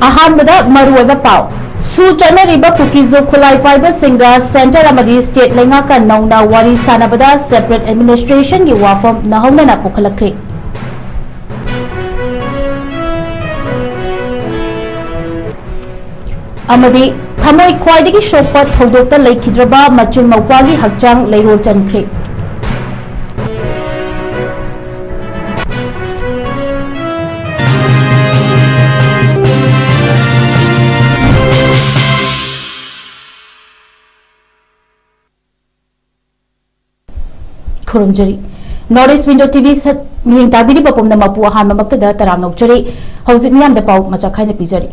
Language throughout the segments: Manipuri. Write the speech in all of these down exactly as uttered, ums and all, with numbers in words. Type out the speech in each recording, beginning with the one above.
ꯑꯍꯥꯟꯕꯗ ꯃꯔꯨꯑꯣꯏꯕ ꯄꯥꯎ꯫ ꯁꯨ ꯆꯠꯅꯔꯤꯕ ꯀꯨꯀꯤꯖꯨ ꯈꯨꯠꯂꯥꯏ ꯄꯥꯏꯕꯁꯤꯡꯒ centre ꯑꯃꯗꯤ state ꯂꯩꯉꯥꯛꯀ ꯅꯧꯅ ꯋꯥꯔꯤ ꯁꯥꯟꯅꯕꯗ separate administrationꯒꯤ ꯋꯥꯐꯝ ꯅꯧꯍꯧꯅꯅ ꯄꯨꯈꯠꯂꯛꯈ꯭ꯔꯦ꯫ ꯑꯃꯗꯤ ꯊꯃꯣꯏ ꯈ꯭ꯋꯥꯏꯗꯒꯤ ꯁꯣꯛꯄ ꯊꯧꯗꯣꯛꯇ ꯂꯩꯈꯤꯗ꯭ꯔꯕ ꯃꯆꯤꯟ ꯃꯧꯄ꯭ꯋꯥꯒꯤ ꯍꯛꯆꯥꯡ ꯂꯩꯔꯣꯜ ꯆꯟꯈ꯭ꯔꯦ꯫ ꯈꯨꯔꯨꯝꯖꯔꯤ꯫ North East Window TV ꯁꯠ-, ꯃꯤꯠꯌꯦꯡ ꯇꯥꯕꯤꯔꯤꯕ ꯄꯨꯝꯅꯃꯛꯄꯨ ꯑꯍꯥꯟꯕꯃꯛꯇꯗ ꯇꯔꯥꯝꯅ ꯑꯣꯛꯆꯔꯤ꯫ ꯍꯧꯖꯤꯛ ꯃꯤꯌꯥꯝꯗ ꯄꯥꯎ ꯃꯆꯥꯛ ꯈꯥꯏꯅ ꯄꯤꯖꯔꯤ꯫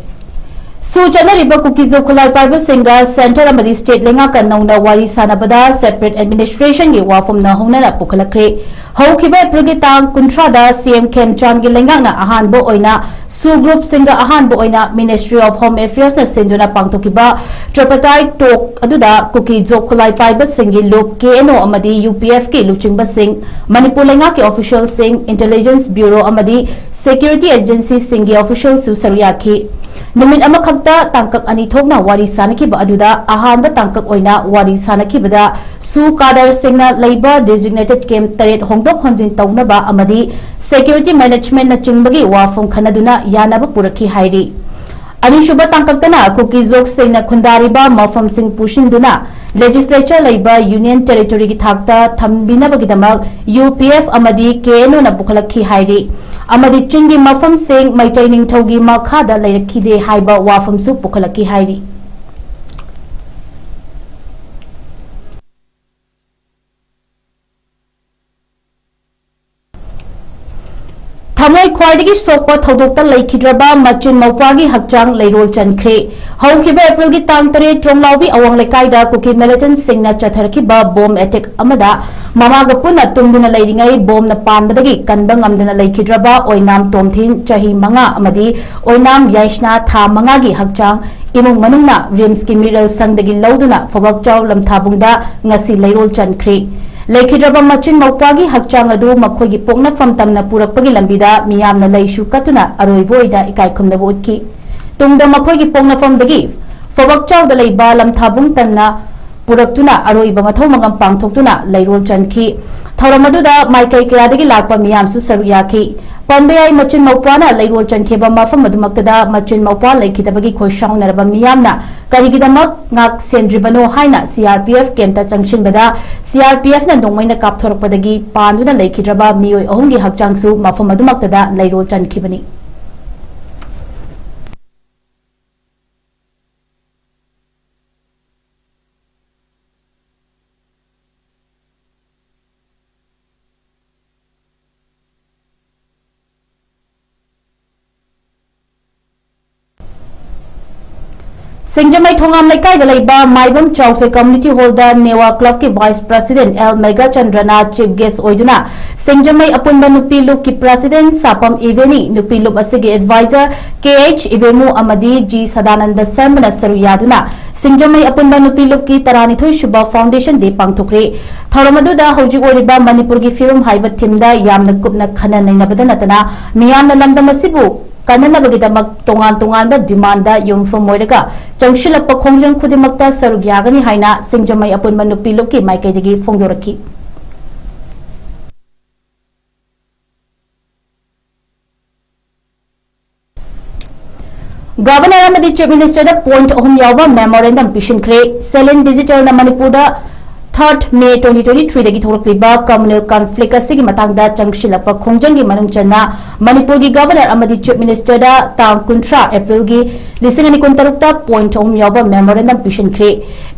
ꯁꯨ ꯆꯠꯅꯔꯤꯕ ꯀꯨꯀꯤꯖꯨ ꯈꯨꯠꯂꯥꯏ ꯄꯥꯏꯕꯁꯤꯡꯒ centre ꯑꯃꯗꯤ state ꯂꯩꯉꯥꯛꯀ ꯅꯧꯅ ꯋꯥꯔꯤ ꯁꯥꯟꯅꯕꯗ separate administrationꯒꯤ ꯋꯥꯐꯝ ꯅꯧꯍꯧꯅꯅ ꯄꯨꯈꯠꯂꯛꯈ꯭ꯔꯦ꯫ ꯍꯧꯈꯤꯕ Aprilꯒꯤ ꯇꯥꯡ ꯀꯨꯟꯊ꯭ꯔꯥꯗ CM ꯈꯦꯝꯆꯥꯟꯒꯤ ꯂꯩꯉꯥꯛꯅ ꯑꯍꯥꯟꯕ ꯑꯣꯏꯅ ꯁꯨ groupꯁꯤꯡꯒ ꯑꯍꯥꯟꯕ ꯑꯣꯏꯅ Ministry of Home Affairsꯅ ꯁꯤꯟꯗꯨꯅ ꯄꯥꯡꯊꯣꯛꯈꯤꯕ tripartite talk ꯑꯗꯨꯗ ꯀꯨꯀꯤꯖꯨ ꯈꯨꯠꯂꯥꯏ ꯄꯥꯏꯕꯁꯤꯡꯒꯤ ꯂꯨꯞ, KNO ꯑꯃꯗꯤ UPFꯀꯤ ꯂꯨꯆꯤꯡꯕꯁꯤꯡ, ꯃꯅꯤꯄꯨꯔ ꯂꯩꯉꯥꯛꯀꯤ officialꯁꯤꯡ, Intelligence Bureau ꯑꯃꯗꯤ security agencyꯁꯤꯡꯒꯤ officialꯁꯨ ꯁꯔꯨꯛ ꯌꯥꯈꯤ꯫ ꯅꯨꯃꯤꯠ ꯑꯃꯈꯛꯇ ꯇꯥꯡꯀꯛ ꯑꯅꯤ ꯊꯣꯛꯅ ꯋꯥꯔꯤ ꯁꯥꯅꯈꯤꯕ ꯑꯗꯨꯗ ꯑꯍꯥꯟꯕ ꯇꯥꯡꯀꯛ ꯑꯣꯏꯅ ꯋꯥꯔꯤ ꯁꯥꯅꯈꯤꯕꯗ ꯁꯨ cadreꯁꯤꯡꯅ ꯂꯩꯕ designated camp ꯇꯔꯦꯠ ꯍꯣꯡꯗꯣꯛ ꯍꯣꯟꯖꯤꯟ ꯇꯧꯅꯕ ꯑꯃꯗꯤ security managementꯅꯆꯤꯡꯕꯒꯤ ꯋꯥꯐꯝ ꯈꯟꯅꯗꯨꯅ ꯌꯥꯅꯕ ꯄꯨꯔꯛꯈꯤ ꯍꯥꯏꯔꯤ꯫ ꯑꯅꯤꯁꯨꯕ ꯇꯥꯡꯀꯛꯇꯅ ꯀꯨꯀꯤꯖꯨꯁꯤꯡꯅ ꯈꯨꯟꯗꯥꯔꯤꯕ ꯃꯐꯝꯁꯤꯡ ꯄꯨꯁꯤꯟꯗꯨꯅ legislature ꯂꯩꯕ Union Territoryꯒꯤ ꯊꯥꯛꯇ ꯊꯝꯕꯤꯅꯕꯒꯤꯗꯃꯛ UPF ꯑꯃꯗꯤ KNOꯅ ꯄꯨꯈꯠꯂꯛꯈꯤ ꯍꯥꯏꯔꯤ꯫ ꯑꯃꯗꯤ ꯆꯤꯡꯒꯤ ꯃꯐꯝꯁꯤꯡ ꯃꯩꯇꯩ ꯅꯤꯡꯊꯧꯒꯤ ꯃꯈꯥꯗ ꯂꯩꯔꯛꯈꯤꯗꯦ ꯍꯥꯏꯕ ꯋꯥꯐꯝꯁꯨ ꯄꯨꯈꯠꯂꯛꯈꯤ ꯍꯥꯏꯔꯤ꯫ ꯊꯃꯣꯏ ꯈ꯭ꯋꯥꯏꯗꯒꯤ ꯁꯣꯛꯄ ꯊꯧꯗꯣꯛꯇ ꯂꯩꯈꯤꯗ꯭ꯔꯕ ꯃꯆꯤꯟ ꯃꯧꯄ꯭ꯋꯥꯒꯤ ꯍꯛꯆꯥꯡ ꯂꯩꯔꯣꯜ ꯆꯟꯈ꯭ꯔꯦ꯫ ꯍꯧꯈꯤꯕ Aprilꯒꯤ ꯇꯥꯡ ꯇꯔꯦꯠ, ꯇ꯭ꯔꯣꯡꯂꯥꯎꯕꯤ ꯑꯋꯥꯡ ꯂꯩꯀꯥꯏꯗ ꯀꯨꯀꯤ militantꯁꯤꯡꯅ ꯆꯠꯊꯔꯛꯈꯤꯕ bomb attack ꯑꯃꯗ ꯃꯃꯥꯒ ꯄꯨꯟꯅ ꯇꯨꯝꯗꯨꯅ ꯂꯩꯔꯤꯉꯩ bombꯅ ꯄꯥꯟꯕꯗꯒꯤ ꯀꯟꯕ ꯉꯝꯗꯅ ꯂꯩꯈꯤꯗ꯭ꯔꯕ ꯑꯣꯏꯅꯥꯝ ꯇꯣꯝꯊꯤꯟ, ꯆꯍꯤ ꯃꯉꯥ, ꯑꯃꯗꯤ ꯑꯣꯏꯅꯥꯝ ꯌꯥꯏꯁꯅꯥ, ꯊꯥ ꯃꯉꯥꯒꯤ ꯍꯛꯆꯥꯡ ꯏꯃꯨꯡ ꯃꯅꯨꯡꯅ RIMSꯀꯤ ꯃꯤꯔꯦꯜ ꯁꯪꯗꯒꯤ ꯂꯧꯗꯨꯅ ꯐꯧꯕꯥꯛꯆꯥꯎ ꯂꯝꯊꯥꯕꯨꯡꯗ ꯉꯁꯤ ꯂꯩꯔꯣꯜ ꯆꯟꯈ꯭ꯔꯦ꯫ ꯂꯩꯈꯤꯗ꯭ꯔꯕ ꯃꯆꯤꯟ ꯃꯧꯄ꯭ꯋꯥꯒꯤ ꯍꯛꯆꯥꯡ ꯑꯗꯨ ꯃꯈꯣꯏꯒꯤ ꯄꯣꯛꯅꯐꯝ ꯇꯝꯅ ꯄꯨꯔꯛꯄꯒꯤ ꯂꯝꯕꯤꯗ ꯃꯤꯌꯥꯝꯅ ꯂꯩꯁꯨ ꯀꯠꯇꯨꯅ ꯑꯔꯣꯏꯕ ꯑꯣꯏꯅ ꯏꯀꯥꯏ ꯈꯨꯝꯅꯕ ꯎꯠꯈꯤ꯫ ꯇꯨꯡꯗ ꯃꯈꯣꯏꯒꯤ ꯄꯣꯛꯅꯐꯝꯗꯒꯤ ꯐꯣꯕꯛꯆꯥꯎꯗ ꯂꯩꯕ ꯂꯝꯊꯥꯕꯨꯡ ꯇꯟꯅ ꯄꯨꯔꯛꯇꯨꯅ ꯑꯔꯣꯏꯕ ꯃꯊꯧ ꯃꯉꯝ ꯄꯥꯡꯊꯣꯛꯇꯨꯅ ꯂꯩꯔꯣꯜ ꯆꯟꯈꯤ꯫ ꯊꯧꯔꯝ ꯑꯗꯨꯗ ꯃꯥꯏꯀꯩ ꯀꯌꯥꯗꯒꯤ ꯂꯥꯛꯄ ꯃꯤꯌꯥꯝꯁꯨ ꯁꯔꯨꯛ ꯌꯥꯈꯤ꯫ ꯄꯟꯕ ꯌꯥꯏ, ꯃꯆꯤꯟ ꯃꯧꯄ꯭ꯋꯥꯅ ꯂꯩꯔꯣꯜ ꯆꯟꯈꯤꯕ ꯃꯐꯝ ꯑꯗꯨꯃꯛꯇꯗ ꯃꯆꯤꯟ ꯃꯧꯄ꯭ꯋꯥ ꯂꯩꯈꯤꯗꯕꯒꯤ ꯈꯣꯏꯁꯥꯎꯅꯔꯕ ꯃꯤꯌꯥꯝꯅ ꯀꯔꯤꯒꯤꯗꯃꯛ ꯉꯥꯛ ꯁꯦꯟꯗ꯭ꯔꯤꯕꯅꯣ ꯍꯥꯏꯅ C R P F ꯀꯦꯝꯞꯇ ꯆꯪꯁꯤꯟꯕꯗ C R P Fꯅ ꯅꯣꯡꯃꯩꯅ ꯀꯥꯞꯊꯣꯔꯛꯄꯗꯒꯤ ꯄꯥꯟꯗꯨꯅ ꯂꯩꯈꯤꯗ꯭ꯔꯕ ꯃꯤꯑꯣꯏ ꯑꯍꯨꯝꯒꯤ ꯍꯛꯆꯥꯡꯁꯨ ꯃꯐꯝ ꯑꯗꯨꯃꯛꯇꯗ ꯂꯩꯔꯣꯜ ꯆꯟꯈꯤꯕꯅꯤ꯫ ꯁꯤꯡꯖꯃꯩ ꯊꯣꯉꯥꯝ ꯂꯩꯀꯥꯏꯗ ꯂꯩꯕ ꯃꯥꯏꯕꯝ ꯆꯥꯎꯊꯣꯏ Community Hallꯗ ꯅꯦꯋꯥ Clubꯀꯤ Vice President L ꯃꯦꯘꯆꯟꯗ꯭ꯔꯅ Chief Guest ꯑꯣꯏꯗꯨꯅ ꯁꯤꯡꯖꯃꯩ ꯑꯄꯨꯟꯕ ꯅꯨꯄꯤ ꯂꯨꯞꯀꯤ President ꯁꯥꯄꯝ ꯏꯕꯦꯅꯤ, ꯅꯨꯄꯤ ꯂꯨꯞ ꯑꯁꯤꯒꯤ Advisor K H ꯏꯕꯦꯃꯨ ꯑꯃꯗꯤ G ꯁꯗꯥꯅꯟꯗ ꯁꯔꯃꯅ ꯁꯔꯨꯛ ꯌꯥꯗꯨꯅ ꯁꯤꯡꯖꯃꯩ ꯑꯄꯨꯟꯕ ꯅꯨꯄꯤ ꯂꯨꯞꯀꯤ ꯇꯔꯥꯅꯤꯊꯣꯏ ꯁꯨꯕ Foundation Day ꯄꯥꯡꯊꯣꯛꯈ꯭ꯔꯦ꯫ ꯊꯧꯔꯝ ꯑꯗꯨꯗ ꯍꯧꯖꯤꯛ ꯑꯣꯏꯔꯤꯕ ꯃꯅꯤꯄꯨꯔꯒꯤ ꯐꯤꯕꯝ ꯍꯥꯏꯕ themeꯗ ꯌꯥꯝꯅ ꯀꯨꯞꯅ ꯈꯟꯅ ꯅꯩꯅꯕꯗ ꯅꯠꯇꯅ ꯃꯤꯌꯥꯝꯅ ꯂꯝꯗꯝ ꯑꯁꯤꯕꯨ ꯀꯟꯅꯅꯕꯒꯤꯗꯃꯛ ꯇꯣꯉꯥꯟ ꯇꯣꯉꯥꯟꯕ demandꯗ ꯌꯨꯝꯐꯝ ꯑꯣꯏꯔꯒ ꯆꯪꯁꯤꯜꯂꯛꯄ ꯈꯣꯡꯖꯪ ꯈꯨꯗꯤꯡꯃꯛꯇ ꯁꯔꯨꯛ ꯌꯥꯒꯅꯤ ꯍꯥꯏꯅ ꯁꯤꯡꯖꯃꯩ ꯑꯄꯨꯟꯕ ꯅꯨꯄꯤ ꯂꯨꯞꯀꯤ ꯃꯥꯏꯀꯩꯗꯒꯤ ꯐꯣꯡꯗꯣꯔꯛꯈꯤ꯫ Governor ꯑꯃꯗꯤ Chief Ministerꯗ point ꯑꯍꯨꯝ ꯌꯥꯎꯕ memorandum ꯄꯤꯁꯤꯟꯈ꯭ꯔꯦ꯫ Salon Digitalꯅ ꯃꯅꯤꯄꯨꯔꯗ third May twenty twenty-threeꯗꯒꯤ ꯊꯣꯛꯂꯛꯂꯤꯕ communal conflict ꯑꯁꯤꯒꯤ ꯃꯇꯥꯡꯗ ꯆꯪꯁꯤꯜꯂꯛꯄ ꯈꯣꯡꯖꯪꯒꯤ ꯃꯅꯨꯡ ꯆꯟꯅ ꯃꯅꯤꯄꯨꯔꯒꯤ Governor ꯑꯃꯗꯤ Chief Ministerꯗ ꯇꯥꯡ ꯀꯨꯟꯊ꯭ꯔꯥ Aprilꯒꯤ ꯂꯤꯁꯤꯡ ꯑꯅꯤ ꯀꯨꯟꯇꯔꯨꯛꯇ point ꯑꯍꯨꯝ ꯌꯥꯎꯕ memorandum ꯄꯤꯁꯤꯟꯈ꯭ꯔꯦ꯫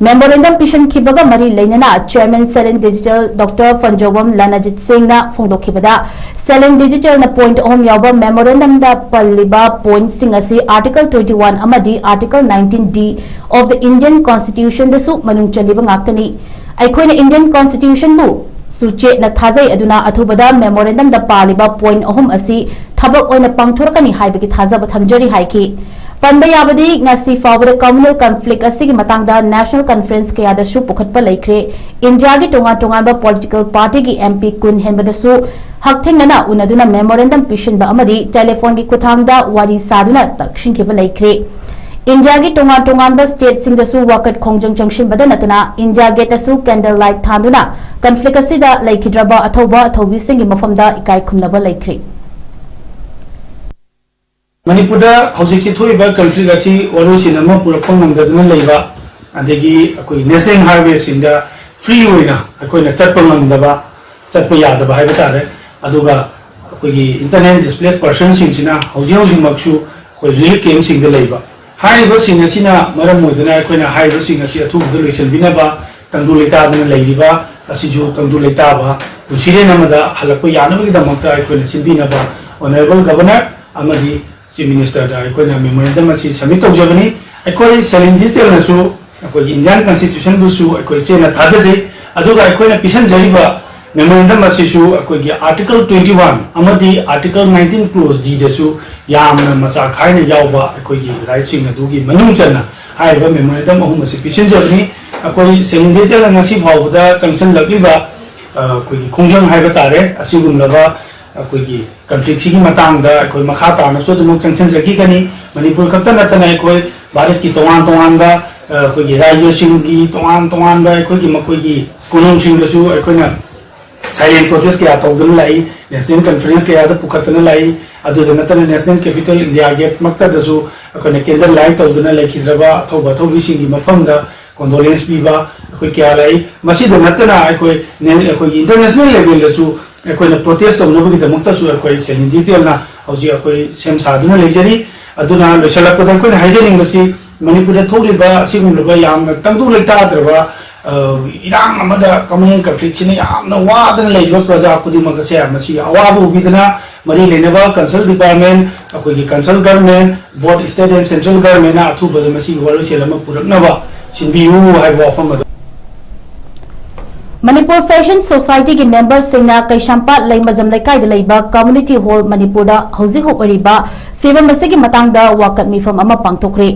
Memorandum ꯄꯤꯁꯤꯟꯈꯤꯕꯒ ꯃꯔꯤ ꯂꯩꯅꯅ Chairman Salon Digital Doctor ꯐꯟꯖꯧꯕꯝ ꯂꯅꯖꯤꯠ ꯁꯤꯡꯅ ꯐꯣꯡꯗꯣꯛꯈꯤꯕꯗ, Salon Digitalꯅ point ꯑꯍꯨꯝ ꯌꯥꯎꯕ memorandumꯗ ꯄꯜꯂꯤꯕ pointꯁꯤꯡ ꯑꯁꯤ Article twenty-one ꯑꯃꯗꯤ Article nineteen D of the Indian Constitutionꯗꯁꯨ ꯃꯅꯨꯡ ꯆꯜꯂꯤꯕ ꯉꯥꯛꯇꯅꯤ꯫ ꯑꯩꯈꯣꯏꯅ Indian Constitutionꯕꯨ ꯁꯨ ꯆꯦꯠꯅ ꯊꯥꯖꯩ, ꯑꯗꯨꯅ ꯑꯊꯨꯕꯗ memorandumꯗ ꯄꯥꯜꯂꯤꯕ point ꯑꯍꯨꯝ ꯑꯁꯤ ꯊꯕꯛ ꯑꯣꯏꯅ ꯄꯥꯡꯊꯣꯔꯛꯀꯅꯤ ꯍꯥꯏꯕꯒꯤ ꯊꯥꯖꯕ ꯊꯝꯖꯔꯤ ꯍꯥꯏꯈꯤ꯫ ꯄꯟꯕ ꯌꯥꯕꯗꯤ, ꯉꯁꯤ ꯐꯥꯎꯕꯗ communal conflict ꯑꯁꯤꯒꯤ ꯃꯇꯥꯡꯗ national conference ꯀꯌꯥꯗꯁꯨ ꯄꯨꯈꯠꯄ ꯂꯩꯈ꯭ꯔꯦ꯫ ꯏꯟꯗꯤꯌꯥꯒꯤ ꯇꯣꯉꯥꯟ ꯇꯣꯉꯥꯟꯕ political party ꯒꯤ M P ꯀꯨꯟ ꯍꯦꯟꯕꯗꯁꯨ ꯍꯛꯊꯦꯡꯅꯅ ꯎꯅꯗꯨꯅ memorandum ꯄꯤꯁꯤꯟꯕ ꯑꯃꯗꯤ telephone ꯒꯤ ꯈꯨꯠꯊꯥꯡꯗ ꯋꯥꯔꯤ ꯁꯥꯗꯨꯅ ꯇꯛꯁꯤꯟꯈꯤꯕ ꯂꯩꯈ꯭ꯔꯦ꯫ ꯏꯟꯗꯤꯌꯥꯒꯤ ꯇꯣꯉꯥꯟ ꯇꯣꯉꯥꯟꯕ state ꯁꯤꯡꯗꯁꯨ ꯋꯥꯀꯠ ꯈꯣꯡꯖꯪ ꯆꯪꯁꯤꯟꯕꯗ ꯅꯠꯇꯅ India Gate ꯇꯁꯨ candle light ꯊꯥꯟꯗꯨꯅ conflict ꯑꯁꯤꯗ ꯂꯩꯈꯤꯗ꯭ꯔꯕ ꯑꯊꯧꯕ ꯑꯊꯧꯕꯤꯁꯤꯡꯒꯤ ꯃꯐꯝꯗ ꯏꯀꯥꯏ ꯈꯨꯝꯅꯕ ꯂꯩꯈ꯭ꯔꯦ꯫ ꯃꯅꯤꯄꯨꯔꯗ ꯍꯧꯖꯤꯛꯁꯤ ꯊꯣꯛꯏꯕ conflict ꯑꯁꯤ ꯋꯥꯔꯣꯏꯁꯤꯟ ꯑꯃ ꯄꯨꯔꯛꯄ ꯉꯝꯗꯗꯨꯅ ꯂꯩꯕ, ꯑꯗꯒꯤ ꯑꯩꯈꯣꯏ national highway ꯁꯤꯡꯗ free ꯑꯣꯏꯅ ꯑꯩꯈꯣꯏꯅ ꯆꯠꯄ ꯉꯝꯗꯕ, ꯆꯠꯄ ꯌꯥꯗꯕ ꯍꯥꯏꯕ ꯇꯥꯔꯦ꯫ ꯑꯗꯨꯒ ꯑꯩꯈꯣꯏꯒꯤ internally displaced person ꯁꯤꯡꯁꯤꯅ ꯍꯧꯖꯤꯛ ꯍꯧꯖꯤꯛꯃꯛꯁꯨ ꯑꯩꯈꯣꯏ relief camp ꯁꯤꯡꯗ ꯂꯩꯕ꯫ ꯍꯥꯏꯔꯤꯕꯁꯤꯡ ꯑꯁꯤꯅ ꯃꯔꯝ ꯑꯣꯏꯗꯨꯅ ꯑꯩꯈꯣꯏꯅ ꯍꯥꯏꯔꯤꯕꯁꯤꯡ ꯑꯁꯤ ꯑꯊꯨꯕꯗ ꯂꯣꯏꯁꯤꯟꯕꯤꯅꯕ, ꯇꯪꯗꯨ ꯂꯩꯇꯥꯗꯅ ꯂꯩꯔꯤꯕ ꯑꯁꯤꯁꯨ ꯇꯪꯗꯨ ꯂꯩꯇꯥꯕ ꯄꯨꯟꯁꯤꯔꯦꯟ ꯑꯃꯗ ꯍꯜꯂꯛꯄ ꯌꯥꯅꯕꯒꯤꯗꯃꯛꯇ ꯑꯩꯈꯣꯏꯅ ꯁꯤꯟꯕꯤꯅꯕ Honourable Governor ꯑꯃꯗꯤ Chief Minister ꯗ ꯑꯩꯈꯣꯏꯅ memorandum ꯑꯁꯤ submit ꯇꯧꯖꯕꯅꯤ꯫ ꯑꯩꯈꯣꯏ Salin Digital ꯅꯁꯨ ꯑꯩꯈꯣꯏꯒꯤ Indian Constitution ꯕꯨꯁꯨ ꯑꯩꯈꯣꯏ ꯆꯦꯠꯅ ꯊꯥꯖꯖꯩ꯫ ꯑꯗꯨꯒ ꯑꯩꯈꯣꯏꯅ ꯄꯤꯁꯤꯟꯖꯔꯤꯕ memorandum ꯑꯁꯤꯁꯨ ꯑꯩꯈꯣꯏꯒꯤ Article twenty one ꯑꯃꯗꯤ Article nineteen clause D ꯗꯁꯨ ꯌꯥꯝꯅ ꯃꯆꯥ ꯈꯥꯏꯅ ꯌꯥꯎꯕ ꯑꯩꯈꯣꯏꯒꯤ right ꯁꯤꯡ ꯑꯗꯨꯒꯤ ꯃꯅꯨꯡ ꯆꯟꯅ ꯍꯥꯏꯔꯤꯕ memorandum ꯑꯍꯨꯝ ꯑꯁꯤ ꯄꯤꯁꯤꯟꯖꯕꯅꯤ꯫ ꯑꯩꯈꯣꯏ Salin Digital ꯅ ꯉꯁꯤ ꯐꯥꯎꯕꯗ ꯆꯪꯁꯤꯜꯂꯛꯂꯤꯕ, ꯑ, ꯑꯩꯈꯣꯏꯒꯤ ꯈꯣꯡꯖꯪ ꯍꯥꯏꯕ ꯇꯥꯔꯦ, ꯑꯁꯤꯒꯨꯝꯂꯕ ꯑꯩꯈꯣꯏꯒꯤ conflict ꯁꯤꯒꯤ ꯃꯇꯥꯡꯗ ꯑꯩꯈꯣꯏ ꯃꯈꯥ ꯇꯥꯅꯁꯨ ꯑꯗꯨꯃꯛ ꯆꯪꯁꯤꯟꯖꯈꯤꯒꯅꯤ꯫ ꯃꯅꯤꯄꯨꯔ ꯈꯛꯇ ꯅꯠꯇꯅ ꯑꯩꯈꯣꯏ ꯚꯥꯔꯠꯀꯤ ꯇꯣꯉꯥꯟ ꯇꯣꯉꯥꯟꯕ, ꯑ, ꯑꯩꯈꯣꯏꯒꯤ ꯔꯥꯖ꯭ꯌꯁꯤꯡꯒꯤ ꯇꯣꯉꯥꯟ ꯇꯣꯉꯥꯟꯕ ꯑꯩꯈꯣꯏꯒꯤ ꯃꯈꯣꯏꯒꯤ ꯀꯣꯅꯨꯡꯁꯤꯡꯗꯁꯨ ꯑꯩꯈꯣꯏꯅ silent protest ꯀꯌꯥ ꯇꯧꯗꯨꯅ ꯂꯥꯛꯏ꯫ National conference ꯀꯌꯥꯗ ꯄꯨꯈꯠꯇꯅ ꯂꯥꯛꯏ꯫ ꯑꯗꯨꯗ ꯅꯠꯇꯅ National Capital India Gate ꯃꯛꯇꯗꯁꯨ ꯑꯩꯈꯣꯏꯅ candle light ꯇꯧꯗꯨꯅ ꯂꯩꯈꯤꯗ꯭ꯔꯕ ꯑꯊꯧꯕ ꯑꯊꯧꯕꯤꯁꯤꯡꯒꯤ ꯃꯐꯝꯗ condolence ꯄꯤꯕ ꯑꯩꯈꯣꯏ ꯀꯌꯥ ꯂꯥꯛꯏ꯫ ꯃꯁꯤꯗ ꯅꯠꯇꯅ ꯑꯩꯈꯣꯏ ꯅꯦ-, ꯑꯩꯈꯣꯏꯒꯤ international level ꯗꯁꯨ ꯑꯩꯈꯣꯏꯅ protest ꯇꯧꯅꯕꯒꯤꯗꯃꯛꯇꯁꯨ ꯑꯩꯈꯣꯏ Salin Digital ꯅ ꯍꯧꯖꯤꯛ ꯑꯩꯈꯣꯏ ꯁꯦꯝ ꯁꯥꯗꯨꯅ ꯂꯩꯖꯔꯤ꯫ ꯑꯗꯨꯅ ꯂꯣꯏꯁꯤꯜꯂꯛꯄꯗ ꯑꯩꯈꯣꯏꯅ ꯍꯥꯏꯖꯅꯤꯡꯕꯁꯤ, ꯃꯅꯤꯄꯨꯔꯗ ꯊꯣꯛꯂꯤꯕ ꯑꯁꯤꯒꯨꯝꯂꯕ ꯌꯥꯝꯅ ꯇꯪꯗꯨ ꯂꯩꯇꯥꯗ꯭ꯔꯕ, ꯑ, ꯏꯔꯥꯡ ꯑꯃꯗ communal conflict ꯁꯤꯅ ꯌꯥꯝꯅ ꯋꯥꯗꯅ ꯂꯩꯔꯤꯕ ꯄ꯭ꯔꯖꯥ ꯈꯨꯗꯤꯡꯃꯛ ꯑꯁꯦ ꯃꯁꯤꯒꯤ ꯑꯋꯥꯕ ꯎꯕꯤꯗꯅ ꯃꯔꯤ ꯂꯩꯅꯕ concerned department, ꯑꯩꯈꯣꯏꯒꯤ concerned government, both state and central government ꯅ ꯑꯊꯨꯕꯗ ꯃꯁꯤꯒꯤ ꯋꯥꯔꯣꯏꯁꯤꯟ ꯑꯃ ꯄꯨꯔꯛꯅꯕ ꯁꯤꯟꯕꯤꯌꯨ ꯍꯥꯏꯕ ꯋꯥꯐꯝ ꯑꯗꯨ꯫ Manipur Fashion Society ꯒꯤ member ꯁꯤꯡꯅ ꯀꯩꯁꯥꯝꯄꯥꯠ ꯂꯩꯃꯖꯝ ꯂꯩꯀꯥꯏꯗ ꯂꯩꯕ community hall ꯃꯅꯤꯄꯨꯔꯗ ꯍꯧꯖꯤꯛ ꯍꯧꯔꯤꯕ ꯐꯤꯚꯝ ꯑꯁꯤꯒꯤ ꯃꯇꯥꯡꯗ ꯋꯥꯀꯠ ꯃꯤꯐꯝ ꯑꯃ ꯄꯥꯡꯊꯣꯛꯈ꯭ꯔꯦ꯫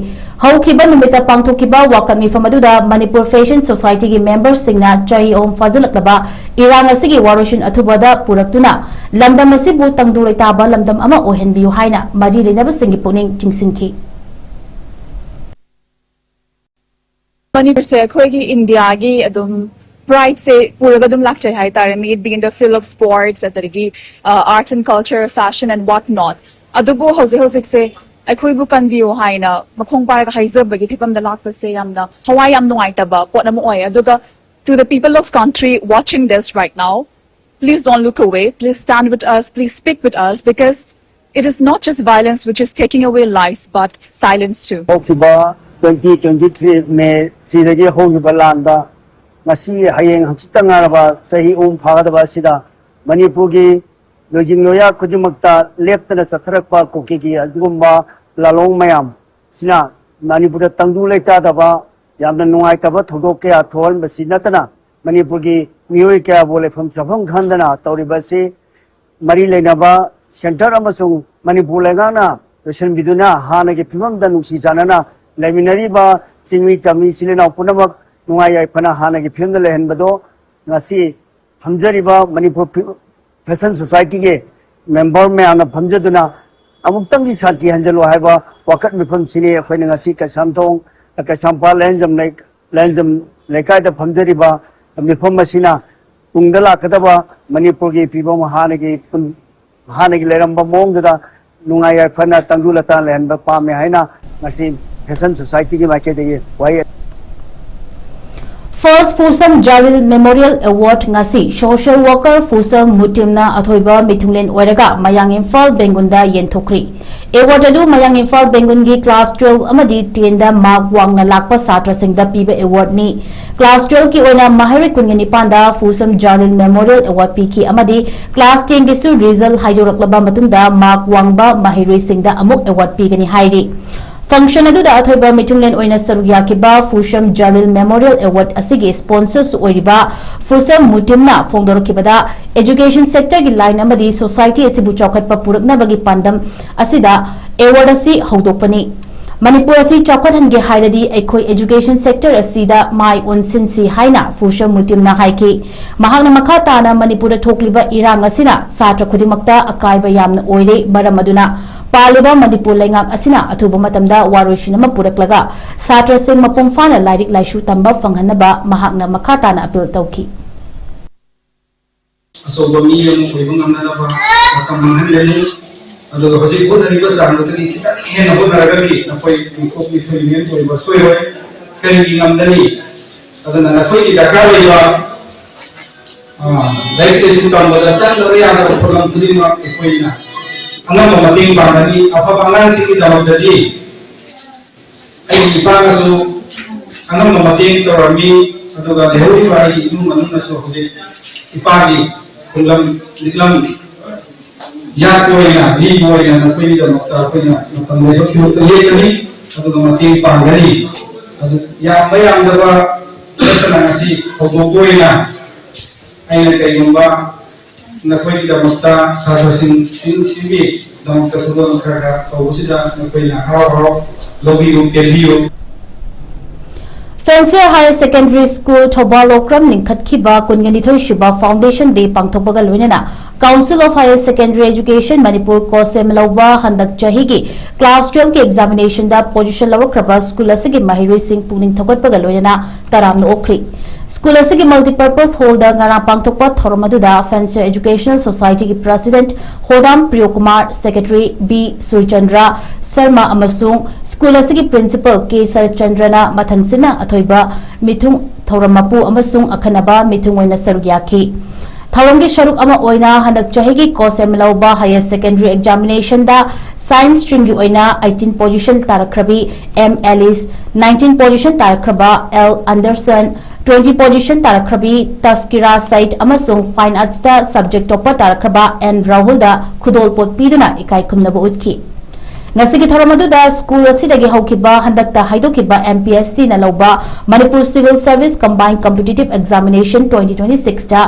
ꯍꯧꯈꯤꯕ ꯅꯨꯃꯤꯠꯇ ꯄꯥꯡꯊꯣꯛꯈꯤꯕ ꯋꯥꯀꯠ ꯃꯤꯐꯝ ꯑꯗꯨꯗ ꯃꯅꯤꯄꯨꯔ ꯐꯦꯁꯟ ꯁꯣꯁꯥꯏꯇꯤꯒꯤ ꯃꯦꯝꯕꯔꯁꯤꯡꯅ ꯆꯍꯤ ꯑꯍꯨꯝ ꯐꯥꯖꯤꯜꯂꯛꯂꯕ ꯏꯔꯥꯡ ꯑꯁꯤꯒꯤ ꯋꯥꯔꯣꯏꯁꯤꯟ ꯑꯊꯨꯕꯗ ꯄꯨꯔꯛꯇꯨꯅ ꯂꯝꯗꯝ ꯑꯁꯤꯕꯨ ꯇꯪꯗꯨ ꯂꯩꯇꯥꯕ ꯂꯝꯗꯝ ꯑꯃ ꯑꯣꯏꯍꯟꯕꯤꯌꯨ ꯍꯥꯏꯅ ꯃꯔꯤ ꯂꯩꯅꯕꯁꯤꯡꯒꯤ ꯄꯨꯛꯅꯤꯡ ꯆꯤꯡꯁꯤꯟꯈꯤ꯫ ꯃꯅꯤꯄꯨꯔꯁꯦ ꯑꯩꯈꯣꯏꯒꯤ ꯏꯟꯗꯤꯌꯥꯒꯤ ꯑꯗꯨꯝ ꯄ꯭ꯔꯥꯏꯠꯁꯦ ꯄꯨꯔꯒ ꯑꯗꯨꯝ ꯂꯥꯛꯆꯩ ꯍꯥꯏꯇꯥꯔꯦ, may it be in the field of sports, ꯑꯗꯒꯤ arts and culture, fashion and what not. ꯑꯗꯨꯕꯨ ꯍꯧꯖꯤꯛ ꯍꯧꯖꯤꯛꯁꯦ ꯑꯩꯈꯣꯏꯕꯨ ꯀꯟꯕꯤꯌꯨ ꯍꯥꯏꯅ ꯃꯈꯣꯡ ꯄꯥꯏꯔꯒ ꯍꯥꯏꯖꯕꯒꯤ ꯐꯤꯕꯝꯗ ꯂꯥꯛꯄꯁꯦ ꯌꯥꯝꯅ ꯊꯋꯥꯏ ꯌꯥꯝ ꯅꯨꯡꯉꯥꯏꯇꯕ ꯄꯣꯠ ꯑꯃ ꯑꯣꯏ꯫ ꯑꯗꯨꯒ to the people of country watching this right now, please don't look away, please stand with us, please speak with us, because it is not just violence which is taking away lives but silence too. ꯍꯧꯈꯤꯕ twenty twenty three May ꯁꯤꯗꯒꯤ ꯍꯧꯈꯤꯕ ꯂꯥꯟꯗ ꯉꯁꯤ ꯍꯌꯦꯡ ꯍꯪꯆꯤꯠꯇ ꯉꯥꯏꯔꯕ ꯆꯍꯤ ꯑꯍꯨꯝ ꯐꯥꯒꯗꯕ ꯑꯁꯤꯗ ꯃꯅꯤꯄꯨꯔꯒꯤ ꯂꯣꯏꯖꯤꯡ ꯂꯣꯌꯥ ꯈꯨꯗꯤꯡꯃꯛꯇ ꯂꯦꯞꯇꯅ ꯆꯠꯊꯔꯛꯄ ꯀꯨꯀꯤꯒꯤ ꯑꯗꯨꯒꯨꯝꯕ ꯂꯥꯂꯣꯡ ꯃꯌꯥꯝ ꯁꯤꯅ ꯃꯅꯤꯄꯨꯔꯗ ꯇꯪꯗꯨ ꯂꯩꯇꯥꯗꯕ ꯌꯥꯝꯅ ꯅꯨꯡꯉꯥꯏꯇꯕ ꯊꯧꯗꯣꯛ ꯀꯌꯥ ꯊꯣꯛꯍꯟꯕꯁꯤ ꯅꯠꯇꯅ ꯃꯅꯤꯄꯨꯔꯒꯤ ꯃꯤꯑꯣꯏ ꯀꯌꯥꯕꯨ ꯂꯩꯐꯝ ꯆꯥꯐꯝ ꯈꯪꯗꯅ ꯇꯧꯔꯤꯕ ꯑꯁꯤ ꯃꯔꯤ ꯂꯩꯅꯕ ꯁꯦꯟꯇꯔ ꯑꯃꯁꯨꯡ ꯃꯅꯤꯄꯨꯔ ꯂꯩꯉꯥꯛꯅ ꯂꯣꯏꯁꯤꯟꯕꯤꯗꯨꯅ ꯍꯥꯟꯅꯒꯤ ꯐꯤꯕꯝꯗ ꯅꯨꯡꯁꯤ ꯆꯥꯟꯅꯅ ꯂꯩꯃꯤꯟꯅꯔꯤꯕ ꯆꯤꯡꯃꯤ ꯇꯝꯃꯤ ꯏꯆꯤꯜ ꯏꯅꯥꯎ ꯄꯨꯝꯅꯃꯛ ꯅꯨꯡꯉꯥꯏ ꯌꯥꯏꯐꯅ ꯍꯥꯟꯅꯒꯤ ꯐꯤꯕꯝꯗ ꯂꯩꯍꯟꯕꯗꯣ ꯉꯁꯤ ꯐꯝꯖꯔꯤꯕ ꯃꯅꯤꯄꯨꯔ ꯐꯦꯁꯟ ꯁꯣꯁꯥꯏꯇꯤꯒꯤ ꯃꯦꯝꯕꯔ ꯃꯌꯥꯝꯅ ꯐꯝꯖꯗꯨꯅ ꯑꯃꯨꯛꯇꯪꯗꯤ ꯁꯥꯟꯇꯤ ꯍꯟꯖꯜꯂꯨ ꯍꯥꯏꯕ ꯋꯥꯀꯠ ꯃꯤꯐꯝꯁꯤꯅꯤ ꯑꯩꯈꯣꯏꯅ ꯉꯁꯤ ꯀꯩꯁꯥꯝꯊꯣꯡ ꯀꯩꯁꯥꯝꯄꯥꯠ ꯂꯥꯏꯔꯦꯟꯖꯝ ꯂꯩ- ꯂꯥꯏꯔꯦꯟꯖꯝ ꯂꯩꯀꯥꯏꯗ ꯐꯝꯖꯔꯤꯕ ꯃꯤꯐꯝ ꯑꯁꯤꯅ ꯇꯨꯡꯗ ꯂꯥꯛꯀꯗꯕ ꯃꯅꯤꯄꯨꯔꯒꯤ ꯐꯤꯕꯝ ꯍꯥꯟꯅꯒꯤ ꯄꯨꯟ- ꯍꯥꯟꯅꯒꯤ ꯂꯩꯔꯝꯕ ꯃꯑꯣꯡꯗꯨꯗ ꯅꯨꯡꯉꯥꯏ ꯌꯥꯏꯐꯅ ꯇꯪꯗꯨ ꯂꯩꯇꯥꯅ ꯂꯩꯍꯟꯕ ꯄꯥꯝꯃꯤ ꯍꯥꯏꯅ ꯉꯁꯤ ꯐꯦꯁꯟ ꯁꯣꯁꯥꯏꯇꯤꯒꯤ ꯃꯥꯏꯀꯩꯗꯒꯤ ꯋꯥꯍꯩ First Fusam Jalil Memorial Award ꯉꯁꯤ social worker Fusam Mutimꯅ ꯑꯊꯣꯏꯕ ꯃꯤꯊꯨꯡꯂꯦꯟ ꯑꯣꯏꯔꯒ ꯃꯌꯥꯡ ꯏꯝꯐꯥꯜ ꯕꯦꯡꯒꯨꯟꯗ ꯌꯦꯟꯊꯣꯛꯈ꯭ꯔꯤ꯫ Award ꯑꯗꯨ ꯃꯌꯥꯡ ꯏꯝꯐꯥꯜ ꯕꯦꯡꯒꯨꯟꯒꯤ class twelve ꯑꯃꯗꯤ ten ꯗ mark ꯋꯥꯡꯅ ꯂꯥꯛꯄ ꯁꯥꯇ꯭ꯔꯁꯤꯡꯗ ꯄꯤꯕ awardꯅꯤ꯫ Class twelve ꯀꯤ ꯑꯣꯏꯅ ꯃꯍꯩꯔꯣꯏ ꯀꯨꯟꯒ ꯅꯤꯄꯥꯟꯗ Fusam Jalil Memorial Award ꯄꯤꯈꯤ ꯑꯃꯗꯤ class ten ꯒꯤꯁꯨ result ꯍꯥꯏꯗꯣꯔꯛꯂꯕ ꯃꯇꯨꯡꯗ mark ꯋꯥꯡꯕ ꯃꯍꯩꯔꯣꯏꯁꯤꯡꯗ ꯑꯃꯨꯛ award ꯄꯤꯒꯅꯤ ꯍꯥꯏꯔꯤ꯫ Function ꯑꯗꯨꯗ ꯑꯊꯣꯏꯕ ꯃꯤꯊꯨꯡꯂꯦꯟ ꯑꯣꯏꯅ ꯁꯔꯨꯛ ꯌꯥꯈꯤꯕ ꯐꯨꯁꯝ ꯖꯂꯤꯜ Memorial Award ꯑꯁꯤꯒꯤ sponsors ꯑꯣꯏꯔꯤꯕ ꯐꯨꯁꯝ ꯃꯨꯇꯤꯝꯅ ꯐꯣꯡꯗꯣꯔꯛꯈꯤꯕꯗ, education sector ꯒꯤ line ꯑꯃꯗꯤ society ꯑꯁꯤꯕꯨ ꯆꯥꯎꯈꯠꯄ ꯄꯨꯔꯛꯅꯕꯒꯤ ꯄꯥꯟꯗꯝ ꯑꯁꯤꯗ award ꯑꯁꯤ ꯍꯧꯗꯣꯛꯄꯅꯤ꯫ ꯃꯅꯤꯄꯨꯔ ꯑꯁꯤ ꯆꯥꯎꯈꯠꯍꯟꯒꯦ ꯍꯥꯏꯔꯗꯤ ꯑꯩꯈꯣꯏ education sector ꯑꯁꯤꯗ ꯃꯥꯏ ꯑꯣꯟꯁꯤꯟꯁꯤ ꯍꯥꯏꯅ ꯐꯨꯁꯝ ꯃꯨꯇꯤꯝꯅ ꯍꯥꯏꯈꯤ꯫ ꯃꯍꯥꯛꯅ ꯃꯈꯥ ꯇꯥꯅ ꯃꯅꯤꯄꯨꯔꯗ ꯊꯣꯛꯂꯤꯕ ꯏꯔꯥꯡ ꯑꯁꯤꯅ ꯁꯥꯇ꯭ꯔ ꯈꯨꯗꯤꯡꯃꯛꯇ ꯑꯀꯥꯏꯕ ꯌꯥꯝꯅ ꯑꯣꯏꯔꯦ, ꯃꯔꯝ ꯑꯗꯨꯅ ꯄꯥꯜꯂꯤꯕ ꯃꯅꯤꯄꯨꯔ ꯂꯩꯉꯥꯛ ꯑꯁꯤꯅ ꯑꯊꯨꯕ ꯃꯇꯝꯗ ꯋꯥꯔꯣꯏꯁꯤꯟ ꯑꯃ ꯄꯨꯔꯛꯂꯒ ꯁꯥꯇ꯭ꯔꯁꯤꯡ ꯃꯄꯨꯡ ꯐꯥꯅ ꯂꯥꯏꯔꯤꯛ ꯂꯥꯏꯁꯨ ꯇꯝꯕ ꯐꯪꯍꯟꯅꯕ ꯃꯍꯥꯛꯅ ꯃꯈꯥ ꯇꯥꯅ appeal ꯇꯧꯈꯤ꯫ ꯑꯆꯧꯕ ꯃꯤ ꯑꯃ ꯑꯣꯏꯕ ꯉꯝꯅꯅꯕ ꯃꯇꯝ ꯃꯥꯡꯍꯟꯒꯅꯤ꯫ ꯑꯗꯨꯒ ꯍꯧꯖꯤꯛ ꯍꯣꯠꯅꯔꯤꯕ ꯆꯥꯡꯗꯨꯗꯒꯤ ꯈꯤꯇꯪ ꯍꯦꯟꯅ ꯍꯣꯠꯅꯔꯒꯗꯤ ꯅꯈꯣꯏ ꯃꯤꯀꯣꯛ ꯃꯤꯊꯣꯏ ꯃꯤꯍꯦꯟ ꯑꯣꯏꯕ ꯁꯣꯏꯔꯣꯏ꯫ ꯀꯔꯤꯒꯤ ꯉꯝꯒꯅꯤ? ꯑꯗꯨꯅ ꯅꯈꯣꯏꯒꯤ ꯗꯔꯀꯥꯔ ꯂꯩꯕ, ꯑ, ꯂꯥꯏꯔꯤꯛ ꯂꯥꯏꯁꯨ ꯇꯝꯕꯗ ꯆꯪꯗꯕ ꯌꯥꯗꯕ ꯄꯣꯠꯂꯝ ꯈꯨꯗꯤꯡꯃꯛ ꯑꯩꯈꯣꯏꯅ ꯑꯉꯝꯕ ꯃꯇꯦꯡ ꯄꯥꯡꯒꯅꯤ꯫ ꯑꯐꯕ ꯑꯉꯥꯡꯁꯤꯡꯒꯤꯗꯃꯛꯇꯗꯤ ꯑꯩꯒꯤ ꯏꯄꯥꯅꯁꯨ ꯑꯉꯝꯕ ꯃꯇꯦꯡ ꯇꯧꯔꯝꯃꯤ, ꯑꯗꯨꯒ ꯂꯩꯍꯧꯔꯤꯕ ꯑꯩꯒꯤ ꯏꯃꯨꯡ ꯃꯅꯨꯡꯅꯁꯨ ꯍꯧꯖꯤꯛ ꯏꯄꯥꯒꯤ ꯈꯣꯡꯂꯝ ꯂꯤꯛꯂꯝ ꯌꯥꯠꯄ ꯑꯣꯏꯅ, ꯂꯤꯕ ꯑꯣꯏꯅ ꯅꯈꯣꯏꯒꯤꯗꯃꯛꯇ ꯑꯩꯈꯣꯏꯅ ꯃꯇꯝ ꯂꯩꯕ ꯐꯤꯕꯝꯗ ꯂꯦꯞꯀꯅꯤ, ꯑꯗꯨꯒ ꯃꯇꯦꯡ ꯄꯥꯡꯒꯅꯤ꯫ ꯑꯗꯨ ꯌꯥꯝꯕ ꯌꯥꯝꯗꯕ ꯅꯠꯇꯅ ꯉꯁꯤ ꯍꯧꯗꯣꯛꯄ ꯑꯣꯏꯅ ꯑꯩꯅ ꯀꯩꯒꯨꯝꯕ ꯅꯈꯣꯏꯒꯤꯗꯃꯛꯇ, ꯁꯥꯇ꯭ꯔꯁꯤꯡ, ꯁꯤꯡꯒꯤꯗꯃꯛꯇ ꯈꯨꯗꯣꯜ ꯈꯔ ꯈꯔ ꯇꯧꯕꯁꯤꯗ ꯅꯈꯣꯏꯅ ꯍꯔꯥꯎ ꯍꯔꯥꯎ ꯂꯧꯕꯤꯌꯨ, ꯄꯦꯟꯕꯤꯌꯨ꯫ Fancier Higher Secondary School Thoubal Okram ꯂꯤꯡꯈꯠꯈꯤꯕ ꯀꯨꯟꯒ ꯅꯤꯊꯣꯏ ꯁꯨꯕ Foundation Day ꯄꯥꯡꯊꯣꯛꯄꯒ ꯂꯣꯏꯅꯅ Council of Higher Secondary Education Manipur, ꯀꯣꯁꯦꯝ ꯂꯧꯕ ꯍꯟꯗꯛ ꯆꯍꯤꯒꯤ class twelve ꯀꯤ examination ꯗ position ꯂꯧꯔꯛꯈ꯭ꯔꯕ school ꯑꯁꯤꯒꯤ ꯃꯍꯩꯔꯣꯏꯁꯤꯡ ꯄꯨꯛꯅꯤꯡ ꯊꯧꯒꯠꯄꯒ ꯂꯣꯏꯅꯅ ꯇꯔꯥꯝꯅ ꯑꯣꯛꯈ꯭ꯔꯤ꯫ School ꯑꯁꯤꯒꯤ multipurpose hall ꯗ ꯉꯔꯥꯡ ꯄꯥꯡꯊꯣꯛꯄ ꯊꯧꯔꯝ ꯑꯗꯨꯗ Fancier Educational Society ꯒꯤ President Hodam Priyokumar, Secretary B Surchandra Sharma ꯑꯃꯁꯨꯡ school ꯑꯁꯤꯒꯤ Principal ꯀꯦ ꯁꯔꯆꯟꯗ꯭ꯔꯅ ꯃꯊꯪꯁꯤꯠꯅ ꯑꯊꯣꯏꯕ ꯃꯤꯊꯨꯡ, ꯊꯧꯔꯝ ꯃꯄꯨ ꯑꯃꯁꯨꯡ ꯑꯈꯟꯅꯕ ꯃꯤꯊꯨꯡ ꯑꯣꯏꯅ ꯁꯔꯨꯛ ꯌꯥꯈꯤ꯫ ꯊꯧꯔꯝꯒꯤ ꯁꯔꯨꯛ ꯑꯃ ꯑꯣꯏꯅ ꯍꯟꯗꯛ ꯆꯍꯤꯒꯤ ꯀꯣꯁꯦꯝ ꯂꯧꯕ Higher Secondary Examination ꯗ Science stream ꯒꯤ ꯑꯣꯏꯅ eighteen position ꯇꯥꯔꯛꯈ꯭ꯔꯕꯤ ꯑꯦꯝ ꯑꯦꯂꯤꯁ, nineteen position ꯇꯥꯔꯛꯈ꯭ꯔꯕ ꯑꯦꯜ ꯑꯟꯗꯔꯁꯟ, twenty position ꯇꯥꯔꯛꯈ꯭ꯔꯕꯤ ꯇꯁꯀꯤꯔꯥ ꯁꯩꯗ ꯑꯃꯁꯨꯡ Fine Arts ꯇ subject topper ꯇꯥꯔꯛꯈ꯭ꯔꯕ ꯑꯦꯟ ꯔꯥꯍꯨꯜꯗ ꯈꯨꯗꯣꯜꯄꯣꯠ ꯄꯤꯗꯨꯅ ꯏꯀꯥꯏ ꯈꯨꯝꯅꯕ ꯎꯠꯈꯤ꯫ ꯉꯁꯤꯒꯤ ꯊꯧꯔꯝ ꯑꯗꯨꯗ ꯁ꯭ꯀꯨꯜ ꯑꯁꯤꯗꯒꯤ ꯍꯧꯈꯤꯕ ꯍꯟꯗꯛꯇ ꯍꯥꯏꯗꯣꯛꯈꯤꯕ M P S Cꯅ ꯂꯧꯕ Manipur Civil Service Combined Competitive Examination twenty twenty sixꯇ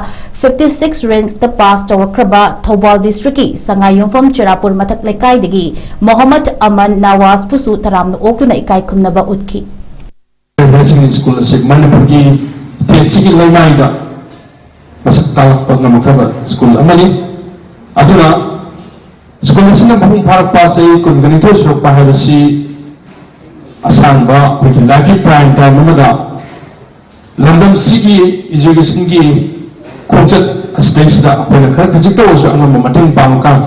fifty six rankꯇ pass ꯇꯧꯔꯛꯈ꯭ꯔꯕ ꯊꯧꯕꯥꯜ districtꯀꯤ ꯁꯉꯥꯏꯌꯨꯝꯐꯝ ꯆꯦꯔꯥꯄꯨꯔ ꯃꯊꯛ ꯂꯩꯀꯥꯏꯗꯒꯤ ꯃꯣꯍꯝꯃꯗ ꯑꯃꯟ ꯅꯋꯥꯖꯄꯨꯁꯨ ꯇꯔꯥꯝꯅ ꯑꯣꯛꯇꯨꯅ ꯏꯀꯥꯏ ꯈꯨꯝꯅꯕ ꯎꯠꯈꯤ꯫ ꯁ꯭ꯀꯨꯜ ꯑꯁꯤ ꯃꯅꯤꯄꯨꯔꯒꯤ stateꯁꯤꯒꯤ ꯂꯩꯃꯥꯏꯗ ꯃꯁꯛ ꯇꯥꯛꯂꯛꯄ ꯉꯝꯈ꯭ꯔꯕ ꯁ꯭ꯀꯨꯜ ꯑꯃꯅꯤ꯫ ꯑꯗꯨꯅ ꯁ꯭ꯀꯨꯜ ꯑꯁꯤꯅ ꯃꯄꯨꯡ ꯐꯥꯔꯛꯄ ꯆꯍꯤ ꯀꯨꯟꯒꯅꯤꯊꯣꯏ ꯁꯨꯔꯛꯄ ꯍꯥꯏꯕꯁꯤ ꯑꯁꯥꯡꯕ ꯑꯩꯈꯣꯏꯒꯤ ꯂꯥꯏꯐꯀꯤ prime time ꯑꯃꯗ ꯂꯝꯗꯝꯁꯤꯒꯤ educationꯒꯤ ꯈꯣꯡꯆꯠ ꯑꯁꯤꯗꯩꯁꯤꯗ ꯑꯩꯈꯣꯏꯅ ꯈꯔ ꯈꯖꯤꯛꯇ ꯑꯣꯏꯔꯁꯨ ꯑꯉꯝꯕ ꯃꯇꯦꯡ ꯄꯥꯡꯉꯀꯥꯟ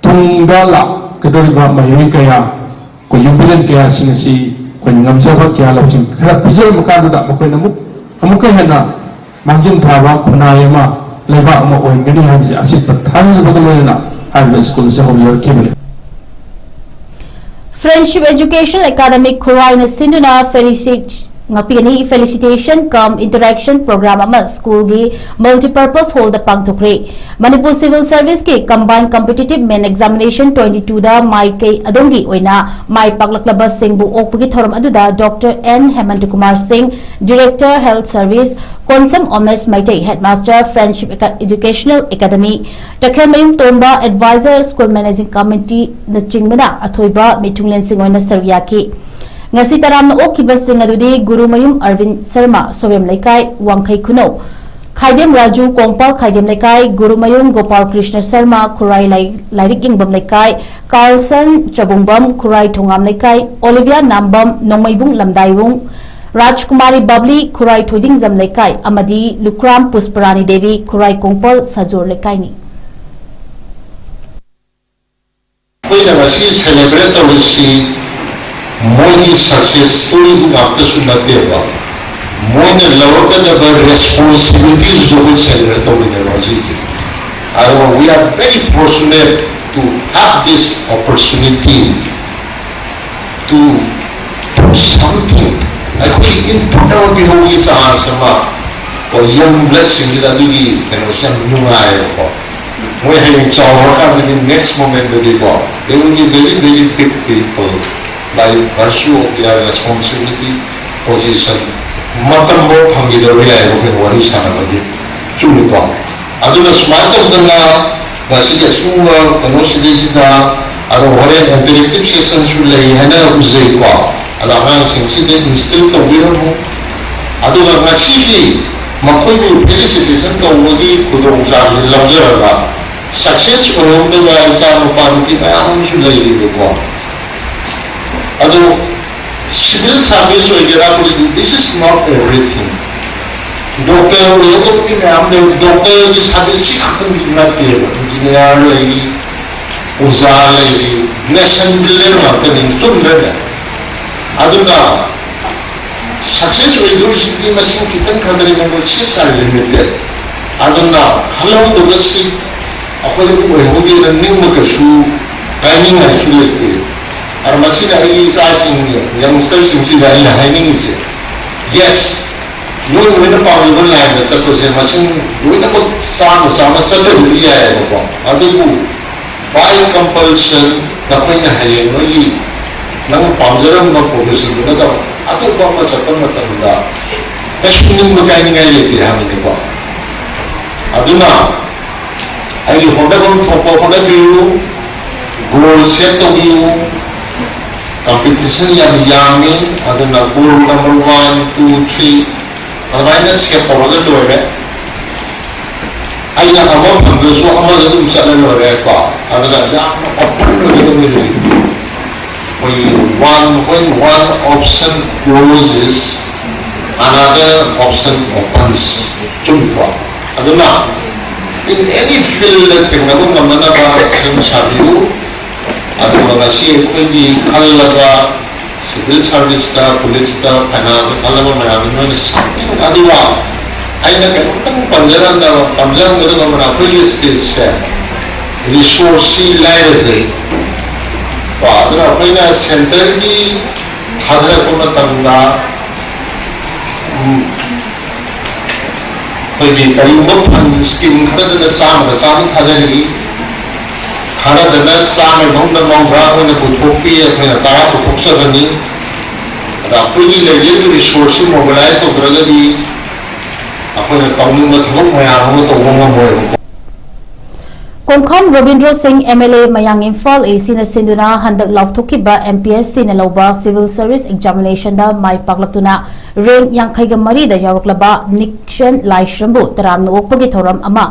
ꯇꯨꯡꯗ ꯂꯥꯛꯀꯗꯧꯔꯤꯕ ꯃꯍꯩꯔꯣꯏ ꯀꯌꯥ, ꯑꯩꯈꯣꯏ ꯌꯨꯝꯕꯤꯔꯦꯟ ꯀꯌꯥꯁꯤꯡ ꯑꯁꯤ ꯑꯩꯈꯣꯏꯅ ꯉꯝꯖꯕ ꯀꯌꯥ ꯂꯧꯁꯤꯡ ꯈꯔ ꯄꯤꯖꯔꯝꯕ ꯀꯥꯟꯗꯨꯗ ꯃꯈꯣꯏꯅ ꯑꯃꯨꯛ ꯑꯃꯨꯛꯀ ꯍꯦꯟꯅ ꯃꯥꯡꯖꯤꯟ ꯊꯥꯕ ꯈꯨꯟꯅꯥꯏ ꯑꯃ, ꯂꯩꯕꯥꯛ ꯑꯃ ꯑꯣꯏꯍꯟꯒꯅꯤ ꯍꯥꯏꯕꯁꯤ ꯑꯆꯦꯠꯄ ꯊꯥꯖꯖꯕꯒ ꯂꯣꯏꯅꯅ ꯍꯥꯏꯔꯤꯕ ꯁ꯭ꯀꯨꯜ ꯑꯁꯤ ꯍꯧꯖꯔꯛꯈꯤꯕꯅꯤ꯫ Friendship Educational Academy ꯈꯨꯔꯥꯏꯅ ꯁꯤꯟꯗꯨꯅ felicit- ꯉꯥꯛꯄꯤꯒꯅꯤ꯫ Felicitation cum interaction program ꯑꯃ ꯁ꯭ꯀꯨꯜꯒꯤ multipurpose hallꯗ ꯄꯥꯡꯊꯣꯛꯈ꯭ꯔꯦ꯫ Manipur Civil Serviceꯀꯤ Combined Competitive Main Examination twenty twoꯗ ꯃꯥꯏꯀꯩ ꯑꯗꯣꯝꯒꯤ ꯑꯣꯏꯅ ꯃꯥꯏ ꯄꯥꯛꯂꯛꯂꯕꯁꯤꯡꯕꯨ ꯑꯣꯛꯄꯒꯤ ꯊꯧꯔꯝ ꯑꯗꯨꯗ Doctor N Hemantakumar Singh, Director Health Service, Konsam ꯑꯣꯃꯦꯁ Meitei, Headmaster Friendship Eca- Educational Academy, ꯇꯈꯦꯜꯃꯌꯨꯝ ꯇꯣꯝꯕ, Advisor School Managing Committeeꯅꯆꯤꯡꯕꯅ ꯑꯊꯣꯏꯕ ꯃꯤꯊꯨꯡꯂꯦꯟꯁꯤꯡ ꯑꯣꯏꯅ ꯁꯔꯨꯛ ꯌꯥꯈꯤ꯫ ꯉꯁꯤ ꯇꯔꯥꯝꯅ ꯑꯣꯛꯈꯤꯕꯁꯤꯡ ꯑꯗꯨꯗꯤ ꯒꯨꯔꯨꯃꯌꯨꯝ ꯑꯔꯕꯤꯟ ꯁꯔꯃ, ꯁꯣꯕꯦꯝ ꯂꯩꯀꯥꯏ, ꯋꯥꯡꯈꯩ ꯈꯨꯅꯧ, ꯈꯥꯏꯗꯦꯝ ꯔꯥꯖꯨ, ꯀꯣꯡꯄꯥꯜ ꯈꯥꯏꯗꯦꯝ ꯂꯩꯀꯥꯏ, ꯒꯨꯔꯨꯃꯌꯨꯝ ꯒꯣꯄꯥꯜ ꯀ꯭ꯔꯤꯁꯅ ꯁꯔꯃ, ꯈꯨꯔꯥꯏ ꯂꯥꯏ- ꯂꯥꯏꯔꯤꯛ ꯌꯦꯡꯕꯝ ꯂꯩꯀꯥꯏ, ꯀꯥꯔꯜꯁꯟ ꯆꯕꯨꯡꯕꯝ, ꯈꯨꯔꯥꯏ ꯊꯣꯉꯥꯝ ꯂꯩꯀꯥꯏ, ꯑꯣꯂꯤꯚꯤꯌꯥ ꯅꯥꯝꯕꯝ, ꯅꯣꯡꯃꯩꯕꯨꯡ ꯂꯝꯗꯥꯏꯕꯨꯡ, ꯔꯥꯖꯀꯨꯃꯥꯔꯤ ꯕꯕ꯭ꯂꯤ, ꯈꯨꯔꯥꯏ ꯊꯣꯏꯗꯤꯡꯖꯝ ꯂꯩꯀꯥꯏ, ꯑꯃꯗꯤ ꯂꯨꯈ꯭ꯔꯥꯝ ꯄꯨꯁꯄꯔꯥꯅꯤ ꯗꯦꯕꯤ, ꯈꯨꯔꯥꯏ ꯀꯣꯡꯄꯥꯜ ꯁꯥꯖꯣꯔ ꯂꯩꯀꯥꯏꯅꯤ꯫ ꯑꯩꯈꯣꯏꯅ ꯉꯁꯤ celebrate ꯇꯧꯔꯤꯁꯤ ꯃꯣꯏꯒꯤ success storyꯗꯨ ꯉꯥꯛꯇꯁꯨ ꯅꯠꯇꯦꯕ, ꯃꯣꯏꯅ ꯂꯧꯔꯛꯀꯗꯕ responsibilityꯁꯨ ꯑꯩꯈꯣꯏ celebrate ꯇꯧꯔꯤꯅꯦꯕ ꯉꯁꯤꯁꯦ꯫ ꯑꯗꯨꯒ we are very fortunate to have this opportunity to do something꯫ ꯑꯩꯈꯣꯏ important ꯑꯣꯏꯕ ꯆꯥꯟꯁ ꯑꯃ ꯀꯣ, young bloodꯁꯤꯡꯁꯤꯗ ꯑꯗꯨꯒꯤ ꯀꯩꯅꯣꯁꯦ ꯌꯥꯝ ꯅꯨꯡꯉꯥꯏꯌꯦꯕꯀꯣ꯫ ꯃꯣꯏ ꯍꯌꯦꯡ ꯆꯥꯎꯔꯀꯥꯟꯗꯗꯤ next moment ꯗꯗꯤꯀꯣ, they will be very, very big people by virtue of their responsibility, position. ꯃꯇꯝ ꯐꯥꯎ ꯐꯪꯈꯤꯗꯕ ꯌꯥꯏꯑꯕ ꯑꯩꯈꯣꯏꯅ ꯋꯥꯔꯤ ꯁꯥꯟꯅꯕꯒꯤ꯫ ꯆꯨꯝꯃꯤꯀꯣ? ꯑꯗꯨꯅ ꯁꯨꯃꯥꯏꯅ ꯇꯧꯗꯅ ꯉꯁꯤꯒꯤ ꯑꯁꯨꯝꯕ ꯀꯩꯅꯣꯁꯤꯗꯩꯁꯤꯗ, ꯑꯗꯣ ꯍꯣꯔꯦꯟ interactive session ꯁꯨ ꯂꯩ ꯍꯥꯏꯅ ꯎꯖꯩꯀꯣ꯫ ꯑꯗꯣ ꯑꯉꯥꯡꯁꯤꯡꯁꯤꯗ instill ꯇꯧꯕꯤꯔꯝꯃꯨ꯫ ꯑꯗꯨꯒ ꯉꯁꯤꯒꯤ ꯃꯈꯣꯏꯕꯨ felicitation ꯇꯧꯕꯒꯤ ꯈꯨꯗꯣꯡꯆꯥꯕꯁꯤ ꯂꯧꯖꯔꯒ success ꯑꯣꯏꯍꯧꯗꯕ ꯏꯆꯥ ꯅꯨꯄꯥ ꯅꯨꯄꯤ ꯃꯌꯥꯝ ꯑꯃꯁꯨ ꯂꯩꯔꯤꯕꯀꯣ꯫ ꯑꯗꯣ civil service ꯑꯣꯏꯒꯦꯔꯥ, police, this is not everything. Doctor ꯑꯣꯏꯍꯧꯗꯕ ꯃꯤ ꯃꯌꯥꯝ ꯂꯩ꯫ Doctor ꯒꯤ service ꯁꯤ ꯈꯛꯇꯪꯒꯤ ꯅꯠꯇꯦꯕ꯫ Engineer ꯂꯩꯔꯤ, ꯑꯣꯖꯥ ꯂꯩꯔꯤ, nation builder ꯉꯥꯛꯇꯅꯤ, ꯆꯨꯝꯗ꯭ꯔꯅꯦ? ꯑꯗꯨꯅ success ꯑꯣꯏꯗꯧꯔꯤꯁꯤꯗꯤ ꯃꯁꯤꯡ ꯈꯤꯇꯪ ꯈꯛꯇꯅꯤ, ꯃꯈꯣꯏ ꯁꯤꯁ ꯑꯥꯔ ꯂꯤꯃꯤꯇꯦꯠ꯫ ꯑꯗꯨꯅ ꯈꯜꯍꯧꯗꯕꯁꯤ ꯑꯩꯈꯣꯏꯗ ꯑꯣꯏꯍꯧꯗꯦꯅ ꯅꯤꯡꯕ ꯀꯩꯁꯨ ꯀꯥꯏꯅꯤꯡꯉꯥꯏꯁꯨ ꯂꯩꯇꯦ꯫ ꯑꯗ ꯃꯁꯤꯅ ꯑꯩꯒꯤ ꯏꯆꯥꯁꯤꯡ, ꯌꯪꯁꯇꯔꯁꯤꯡꯁꯤꯗ ꯑꯩꯅ ꯍꯥꯏꯅꯤꯡꯉꯤꯁꯦ, ꯌꯦꯁ, ꯅꯣꯏ ꯂꯣꯏꯅ ꯄꯥꯝꯃꯤꯕ ꯂꯥꯏꯟꯗ ꯆꯠꯄꯁꯦ ꯃꯁꯤꯡ ꯂꯣꯏꯅꯃꯛ ꯆꯥꯝꯃ ꯆꯥꯝꯃ ꯆꯠꯇꯕꯗꯤ ꯌꯥꯏꯑꯕꯀꯣ, ꯑꯗꯨꯕꯨ by compulsion ꯅꯈꯣꯏꯅ ꯍꯌꯦꯡ ꯅꯣꯏꯒꯤ ꯅꯪꯅ ꯄꯥꯝꯖꯔꯝꯕ ꯄ꯭ꯔꯣꯐꯦꯁꯟꯗꯨ ꯅꯠꯇꯕ ꯑꯇꯣꯞꯄ ꯑꯃ ꯆꯠꯄ ꯃꯇꯝꯗ ꯀꯩꯁꯨ ꯅꯤꯡꯕ ꯀꯥꯏꯅꯤꯡꯉꯥꯏ ꯂꯩꯇꯦ ꯍꯥꯏꯕꯅꯤꯀꯣ꯫ ꯑꯗꯨꯅ ꯑꯩꯒꯤ ꯍꯣꯠꯅꯐꯝ ꯊꯣꯛꯄ ꯍꯣꯠꯅꯕꯤꯌꯨ, ꯒꯣꯜ ꯁꯦꯠ ꯇꯧꯕꯤꯌꯨ꯫ ꯀꯝꯄꯤꯇꯤꯁꯟ ꯌꯥꯝ ꯌꯥꯝꯃꯤ, ꯑꯗꯨꯅ goal number one, two, three ꯑꯗꯨꯃꯥꯏꯅ ꯁꯦꯠ ꯇꯧꯔꯒ ꯂꯣꯏꯔꯦ꯫ ꯑꯩꯅ ꯑꯃ ꯐꯪꯗ꯭ꯔꯁꯨ ꯑꯃꯗ ꯑꯗꯨꯝ ꯆꯠꯂ ꯂꯣꯏꯔꯦꯀꯣ꯫ ꯑꯗꯨꯅ ꯌꯥꯝꯅ ꯑꯣꯄꯟ ꯑꯣꯏꯒꯗꯕꯅꯤ ꯍꯧꯖꯤꯛꯇꯤ꯫ ꯑꯩꯈꯣꯏꯒꯤ one, when one option closes, another option opens꯫ ꯆꯨꯝꯃꯤꯀꯣ? ꯑꯗꯨꯅ in any field ꯊꯦꯡꯅꯕ ꯉꯝꯅꯅꯕ ꯁꯦꯝ ꯁꯥꯕꯤꯌꯨ꯫ ꯑꯗꯨꯒ ꯉꯁꯤ ꯑꯩꯈꯣꯏꯒꯤ ꯈꯜꯂꯕ civil service ꯇ, police ꯇ, finance ꯇ ꯈꯜꯂꯕ ꯃꯌꯥꯝꯗꯨ ꯅꯣꯏꯅ ꯁꯛꯇꯤꯃꯨꯛ, ꯑꯗꯨꯒ ꯑꯩꯅ ꯀꯩꯅꯣꯝꯇꯪ ꯄꯟꯖꯔꯝꯗꯕ, ꯄꯟꯖꯔꯝꯒꯗꯕ ꯑꯃꯅ ꯑꯩꯈꯣꯏꯒꯤ state ꯁꯦ resource ꯁꯤ ꯂꯥꯏꯔꯖꯩ꯫ ꯀꯣ, ꯑꯗꯨꯅ ꯑꯩꯈꯣꯏꯅ centre ꯒꯤ ꯊꯥꯗꯔꯛꯄ ꯃꯇꯝꯗ, ꯎꯝ, ꯑꯩꯈꯣꯏꯒꯤ ꯀꯔꯤꯒꯨꯝꯕ ꯐꯟ ꯁ꯭ꯀꯤꯝ ꯈꯔꯗꯅ ꯆꯥꯝꯃꯗ ꯆꯥꯝꯃ ꯊꯥꯗꯔꯛꯏ, ꯈꯔꯗꯅ ꯆꯥꯝꯃꯒꯤ ꯃꯅꯨꯡꯗ ꯃꯧꯗ꯭ꯔꯥ ꯑꯩꯈꯣꯏꯅ ꯄꯨꯊꯣꯛꯄꯤ, ꯑꯩꯈꯣꯏꯅ ꯇꯔꯥ ꯄꯨꯊꯣꯛꯆꯕꯅꯤ꯫ ꯑꯗ ꯑꯩꯈꯣꯏꯒꯤ ꯂꯩꯖꯔꯤꯕ ꯔꯤꯁꯣꯔꯁꯁꯤ ꯃꯣꯕꯤꯂꯥꯏꯁ ꯇꯧꯗ꯭ꯔꯒꯗꯤ ꯑꯩꯈꯣꯏꯅ ꯇꯧꯅꯤꯡꯕ ꯊꯕꯛ ꯃꯌꯥꯝ ꯑꯃ ꯇꯧꯕ ꯉꯝꯃꯣꯏꯕꯀꯣ꯫ ꯀꯣꯡꯈꯥꯝ ꯔꯣꯕꯤꯟꯗ꯭ꯔꯣ ꯁꯤꯡ, ꯑꯦꯝ ꯑꯦꯜ ꯑꯦ, ꯃꯌꯥꯡ ꯏꯝꯐꯥꯜ ꯑꯦ ꯁꯤꯅ ꯁꯤꯟꯗꯨꯅ ꯍꯟꯗꯛ ꯂꯥꯎꯊꯣꯛꯈꯤꯕ ꯑꯦꯝ ꯄꯤ ꯑꯦꯁ ꯁꯤꯅ ꯂꯧꯕ ꯁꯤꯚꯤꯜ ꯁꯔꯚꯤꯁ ꯑꯦꯛꯖꯥꯃꯤꯅꯦꯁꯟꯗ ꯃꯥꯏ ꯄꯥꯛꯂꯛꯇꯨꯅ ꯔꯦꯡꯛ ꯌꯥꯡꯈꯩꯒ ꯃꯔꯤꯗ ꯌꯥꯎꯔꯛꯂꯕ ꯅꯤꯛꯁꯟ ꯂꯥꯏꯁ꯭ꯔꯝꯕꯨ ꯇꯔꯥꯝꯅ ꯑꯣꯛꯄꯒꯤ ꯊꯧꯔꯝ ꯑꯃ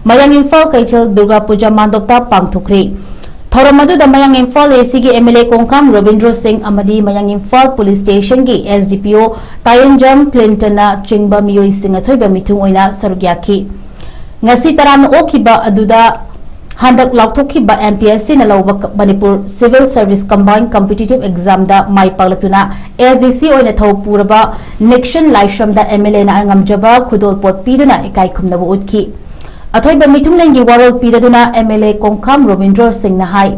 ꯃꯌꯥꯡ ꯏꯝꯐꯥꯜ ꯀꯩꯊꯦꯜ ꯗꯨꯔꯒꯥ ꯄꯨꯖꯥ ꯃꯥꯟꯗꯣꯞꯇ ꯄꯥꯡꯊꯣꯛꯈ꯭ꯔꯤ꯫ ꯊꯧꯔꯝ ꯑꯗꯨꯗ ꯃꯌꯥꯡ ꯏꯝꯐꯥꯜ ꯑꯦ ꯁꯤꯒꯤ ꯑꯦꯝ ꯑꯦꯜ ꯑꯦ ꯀꯣꯡꯈꯥꯝ ꯔꯣꯕꯤꯟꯗ꯭ꯔꯣ ꯁꯤꯡ ꯑꯃꯗꯤ ꯃꯌꯥꯡ ꯏꯝꯐꯥꯜ ꯄꯨꯂꯤꯁ ꯁ꯭ꯇꯦꯁꯟꯒꯤ ꯑꯦꯁ ꯗꯤ ꯄꯤ ꯑꯣ ꯇꯥꯌꯦꯟꯖꯝ ꯀ꯭ꯂꯤꯟꯇꯟꯅ ꯆꯤꯡꯕ ꯃꯤꯑꯣꯏꯁꯤꯡ ꯑꯊꯣꯏꯕ ꯃꯤꯊꯨꯡ ꯑꯣꯏꯅ ꯁꯔꯨꯛ ꯌꯥꯈꯤ꯫ ꯉꯁꯤ ꯇꯔꯥꯝꯅ ꯑꯣꯛꯈꯤꯕ ꯑꯗꯨꯗ ꯍꯟꯗꯛ ꯂꯥꯎꯊꯣꯛꯈꯤꯕ ꯑꯦꯝ ꯄꯤ ꯑꯦꯁ ꯁꯤꯅ ꯂꯧꯕ ꯀ-, Manipur civil service combined competitive ꯑꯦꯛꯖꯥꯝꯗ ꯃꯥꯏ ꯄꯥꯛꯂꯛꯇꯨꯅ ꯑꯦꯁ ꯗꯤ ꯁꯤ ꯑꯣꯏꯅ ꯊꯧ ꯄꯨꯔꯕ ꯅꯤꯛꯁꯟ ꯂꯥꯏꯁ꯭ꯔꯝꯗ ꯑꯦꯝ ꯑꯦꯜ ꯑꯦꯅ ꯉꯝꯖꯕ ꯈꯨꯗꯣꯜ ꯄꯣꯠ ꯄꯤꯗꯨꯅ ꯏꯀꯥꯏ ꯈꯨꯝꯅꯕ ꯎꯠꯈꯤ꯫ ꯑꯊꯣꯏꯕ ꯃꯤꯊꯨꯡꯂꯦꯟꯒꯤ ꯋꯥꯔꯣꯜ ꯄꯤꯔꯗꯨꯅ ꯑꯦꯝ ꯑꯦꯜ ꯑꯦ ꯀꯣꯡꯈꯥꯝ ꯔꯣꯕꯤꯟꯗ꯭ꯔꯣ ꯁꯤꯡꯅ ꯍꯥꯏ,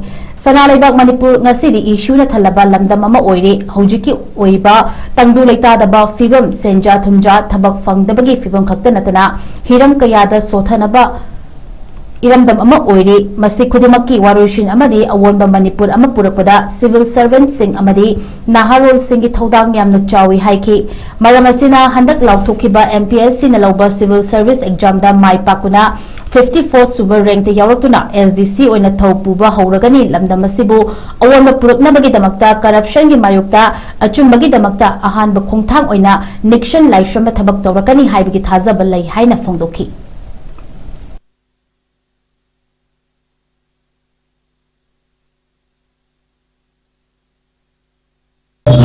ꯁꯅꯥ ꯂꯩꯕꯥꯛ ꯃꯅꯤꯄꯨꯔ ꯉꯁꯤꯗꯤ ꯏꯁꯨꯅ ꯊꯜꯂꯕ ꯂꯝꯗꯝ ꯑꯃ ꯑꯣꯏꯔꯦ꯫ ꯍꯧꯖꯤꯛꯀꯤ ꯑꯣꯏꯔꯤꯕ ꯇꯪꯗꯨ ꯂꯩꯇꯥꯗꯕ ꯐꯤꯕꯝ, ꯁꯦꯟꯖꯥ ꯊꯨꯝꯖꯥ, ꯊꯕꯛ ꯐꯪꯗꯕꯒꯤ ꯐꯤꯕꯝ ꯈꯛꯇ ꯅꯠꯇꯅ ꯍꯤꯔꯝ ꯀꯌꯥꯗ ꯁꯣꯊꯅꯕ ꯏꯔꯝꯗꯝ ꯑꯃ ꯑꯣꯏꯔꯤ꯫ ꯃꯁꯤ ꯈꯨꯗꯤꯡꯃꯛꯀꯤ ꯋꯥꯔꯣꯏꯁꯤꯟ ꯑꯃꯗꯤ ꯑꯑꯣꯟꯕ ꯃꯅꯤꯄꯨꯔ ꯑꯃ ꯄꯨꯔꯛꯄꯗ ꯁꯤꯚꯤꯜ ꯁꯔꯚꯦꯟꯠꯁꯤꯡ ꯑꯃꯗꯤ ꯅꯍꯥꯔꯣꯜꯁꯤꯡꯒꯤ ꯊꯧꯗꯥꯡ ꯌꯥꯝꯅ ꯆꯥꯎꯏ ꯍꯥꯏꯈꯤ꯫ ꯃꯔꯝ ꯑꯁꯤꯅ ꯍꯟꯗꯛ ꯂꯥꯎꯊꯣꯛꯈꯤꯕ ꯑꯦꯝ ꯄꯤ ꯑꯦꯁ ꯁꯤꯅ ꯂꯧꯕ ꯁꯤꯚꯤꯜ ꯁꯔꯚꯤꯁ ꯑꯦꯛꯖꯥꯝꯗ ꯃꯥꯏ ꯄꯥꯛꯇꯨꯅ ꯐꯤꯐꯇꯤ ꯐꯣꯔ ꯁꯨꯕ ꯔꯦꯡꯛꯇ ꯌꯥꯎꯔꯛꯇꯨꯅ ꯑꯦꯁ ꯗꯤ ꯁꯤ ꯑꯣꯏꯅ ꯊꯧ ꯄꯨꯕ ꯍꯧꯔꯒꯅꯤ꯫ ꯂꯝꯗꯝ ꯑꯁꯤꯕꯨ ꯑꯑꯣꯟꯕ ꯄꯨꯔꯛꯅꯕꯒꯤꯗꯃꯛꯇ, ꯀꯔꯞꯁꯟꯒꯤ ꯃꯥꯌꯣꯛꯇ ꯑꯆꯨꯝꯕꯒꯤꯗꯃꯛꯇ ꯑꯍꯥꯟꯕ ꯈꯣꯡꯊꯥꯡ ꯑꯣꯏꯅ ꯅꯤꯛꯁꯟ ꯂꯥꯏꯁ꯭ꯔꯝꯅ ꯊꯕꯛ ꯇꯧꯔꯛꯀꯅꯤ ꯍꯥꯏꯕꯒꯤ ꯊꯥꯖꯕ ꯂꯩ ꯍꯥꯏꯅ ꯐꯣꯡꯗꯣꯛꯈꯤ꯫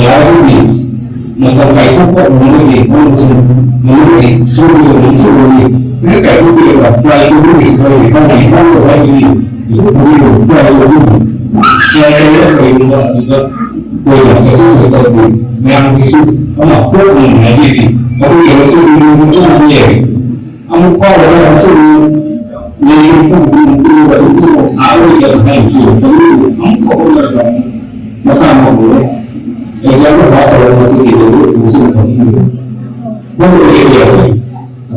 ꯌꯥꯔꯒꯗꯤ ꯃꯇꯝ ꯀꯥꯏꯊꯣꯛꯄ ꯉꯝꯂꯒꯗꯤ ꯃꯔꯨꯞꯁꯤꯡ ꯃꯔꯨꯞꯀꯤ ꯁꯣꯏꯗꯕ ꯅꯤꯡꯁꯤꯡꯕꯒꯤ ꯍꯦꯛ ꯀꯥꯏꯊꯣꯛꯄꯤꯔꯒ ꯇ꯭ꯔꯥꯏ ꯇꯧꯕꯤꯔꯤꯁꯤ ꯃꯔꯨꯞꯀꯤ ꯈꯪꯉꯤ ꯈꯪꯗꯕ ꯍꯥꯏꯕꯗꯤ ꯍꯧꯖꯤꯛ ꯍꯧꯖꯤꯛ ꯇ꯭ꯔꯥꯏ ꯇꯧꯕꯤꯌꯨ꯫ ꯇ꯭ꯔꯥꯏ ꯇꯧꯔꯒ ꯀꯔꯤꯒꯨꯝꯕ ꯑꯗꯨꯗ ꯑꯩꯈꯣꯏꯅ ꯁꯛꯁꯦꯁ ꯑꯣꯏꯔꯛꯑꯗꯤ ꯃꯌꯥꯝꯒꯤꯁꯨ ꯑꯃ ꯄꯣꯛꯅꯉꯥꯏꯒꯤ ꯑꯩꯈꯣꯏꯒꯤ ꯍꯧꯖꯤꯛ ꯃꯤꯑꯣꯏꯕ ꯃꯌꯥꯝ ꯂꯩ꯫ ꯑꯃꯨꯛ ꯐꯥꯎꯕꯗ ꯍꯧꯖꯤꯛ ꯂꯩꯔꯤꯕ ꯄꯨꯝꯅꯃꯛꯇꯨ ꯑꯗꯨꯝ ꯊꯥꯔꯣꯏꯗꯕ ꯍꯥꯏꯕꯁꯨ ꯑꯗꯨꯕꯨ ꯑꯃꯨꯛ ꯐꯥꯎꯕꯗ ꯃꯁꯥꯃꯛꯄꯨ ꯑꯦꯛꯖꯥꯝꯗ ꯄꯥꯁ ꯇꯧꯔꯒ ꯃꯁꯤꯒꯤ ꯍꯧꯖꯤꯛ ꯃꯁꯤꯡ ꯐꯪꯍꯟꯕꯤꯌꯨ꯫ ꯃꯗꯨ ꯑꯣꯏꯔꯒꯗꯤ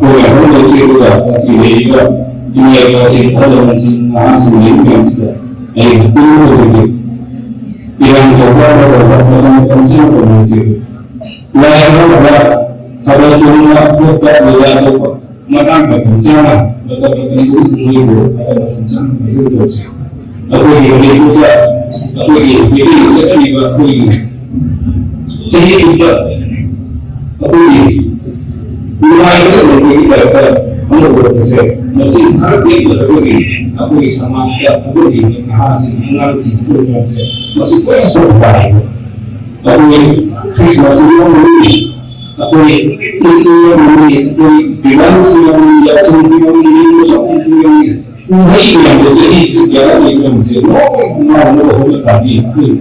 ꯑꯩꯈꯣꯏ ꯂꯩꯁꯦ, ꯑꯗꯨꯒ ꯉꯁꯤ ꯂꯩꯔꯤꯕ ꯏꯃꯥ ꯏꯄꯥꯁꯤꯡ, ꯑꯍꯜ ꯂꯃꯟꯁꯤꯡ, ꯅꯍꯥꯁꯤꯡ ꯂꯩꯔꯤꯕ ꯃꯌꯥꯝꯁꯤꯗ ꯑꯩꯅ ꯄꯨꯟꯕ ꯑꯣꯏꯕꯒꯤ ꯏꯔꯥꯡ ꯇꯧꯕ ꯑꯃ ꯇꯧꯕ ꯃꯇꯝ ꯃꯇꯝ ꯆꯥꯅ ꯇꯧꯅꯁꯦ꯫ ꯂꯥꯏ ꯍꯔꯥꯎꯕ, ꯊꯥꯕꯜ ꯆꯣꯡꯕ, ꯈꯣꯠꯄ, ꯂꯤꯂꯥ ꯇꯧꯕ, ꯃꯇꯥꯡ ꯃꯇꯝ ꯆꯥꯅ, ꯃꯇꯝ ꯃꯇꯝꯗꯨꯒꯤ ꯃꯣꯏꯕꯨ ꯃꯇꯝ ꯃꯇꯝ ꯆꯥꯅ ꯃꯥꯏꯊꯤꯕ ꯇꯧꯁꯤ꯫ ꯑꯩꯈꯣꯏꯒꯤ ꯃꯅꯤꯄꯨꯔꯗ ꯑꯩꯈꯣꯏꯒꯤ ꯃꯤꯑꯣꯏ ꯆꯠꯅꯔꯤꯕ ꯑꯩꯈꯣꯏꯒꯤ ꯆꯍꯤ ꯆꯨꯞꯄ ꯑꯩꯈꯣꯏꯒꯤ ꯅꯨꯡꯉꯥꯏꯕꯗ ꯂꯩꯕꯒꯤ ꯇꯥꯏꯞꯇ ꯑꯃ ꯑꯣꯏꯔꯛꯄꯁꯦ, ꯃꯁꯤ ꯈꯔ ꯄꯤꯛꯄꯗ ꯑꯩꯈꯣꯏꯒꯤ, ꯑꯩꯈꯣꯏꯒꯤ ꯁꯃꯥꯖꯇ ꯑꯩꯈꯣꯏꯒꯤ ꯅꯍꯥꯁꯤꯡ, ꯑꯉꯥꯡꯁꯤꯡ, ꯑꯩꯈꯣꯏ ꯃꯌꯥꯝꯁꯦ ꯃꯁꯤ ꯂꯣꯏꯅ ꯁꯔꯨꯛ ꯇꯥꯏ꯫ ꯑꯗꯨꯒꯤ ꯈ꯭ꯔꯤꯁꯃꯥꯁꯁꯨ ꯌꯥꯎꯔꯝꯒꯅꯤ, ꯑꯩꯈꯣꯏ ꯏꯁꯩꯁꯨ ꯌꯥꯎꯔꯝꯒꯅꯤ, ꯑꯩꯈꯣꯏ ꯐꯤꯂꯝꯁꯨ ꯌꯥꯎꯔꯝꯒꯅꯤ, ꯌꯥꯎꯁꯪꯁꯨ ꯌꯥꯎꯔꯝꯒꯅꯤ, ꯌꯥꯎꯁꯪꯁꯨ ꯌꯥꯎꯔꯝꯒꯅꯤ꯫ ꯀꯨꯝꯍꯩ ꯃꯌꯥꯝꯗꯣ ꯆꯍꯤꯁꯤꯗ ꯀꯌꯥ ꯂꯩꯇ꯭ꯔꯕꯁꯦ ꯂꯣꯏꯅ ꯉꯥꯎꯅꯕ ꯍꯣꯠꯅ ꯇꯥꯔꯗꯤ ꯑꯩꯈꯣꯏ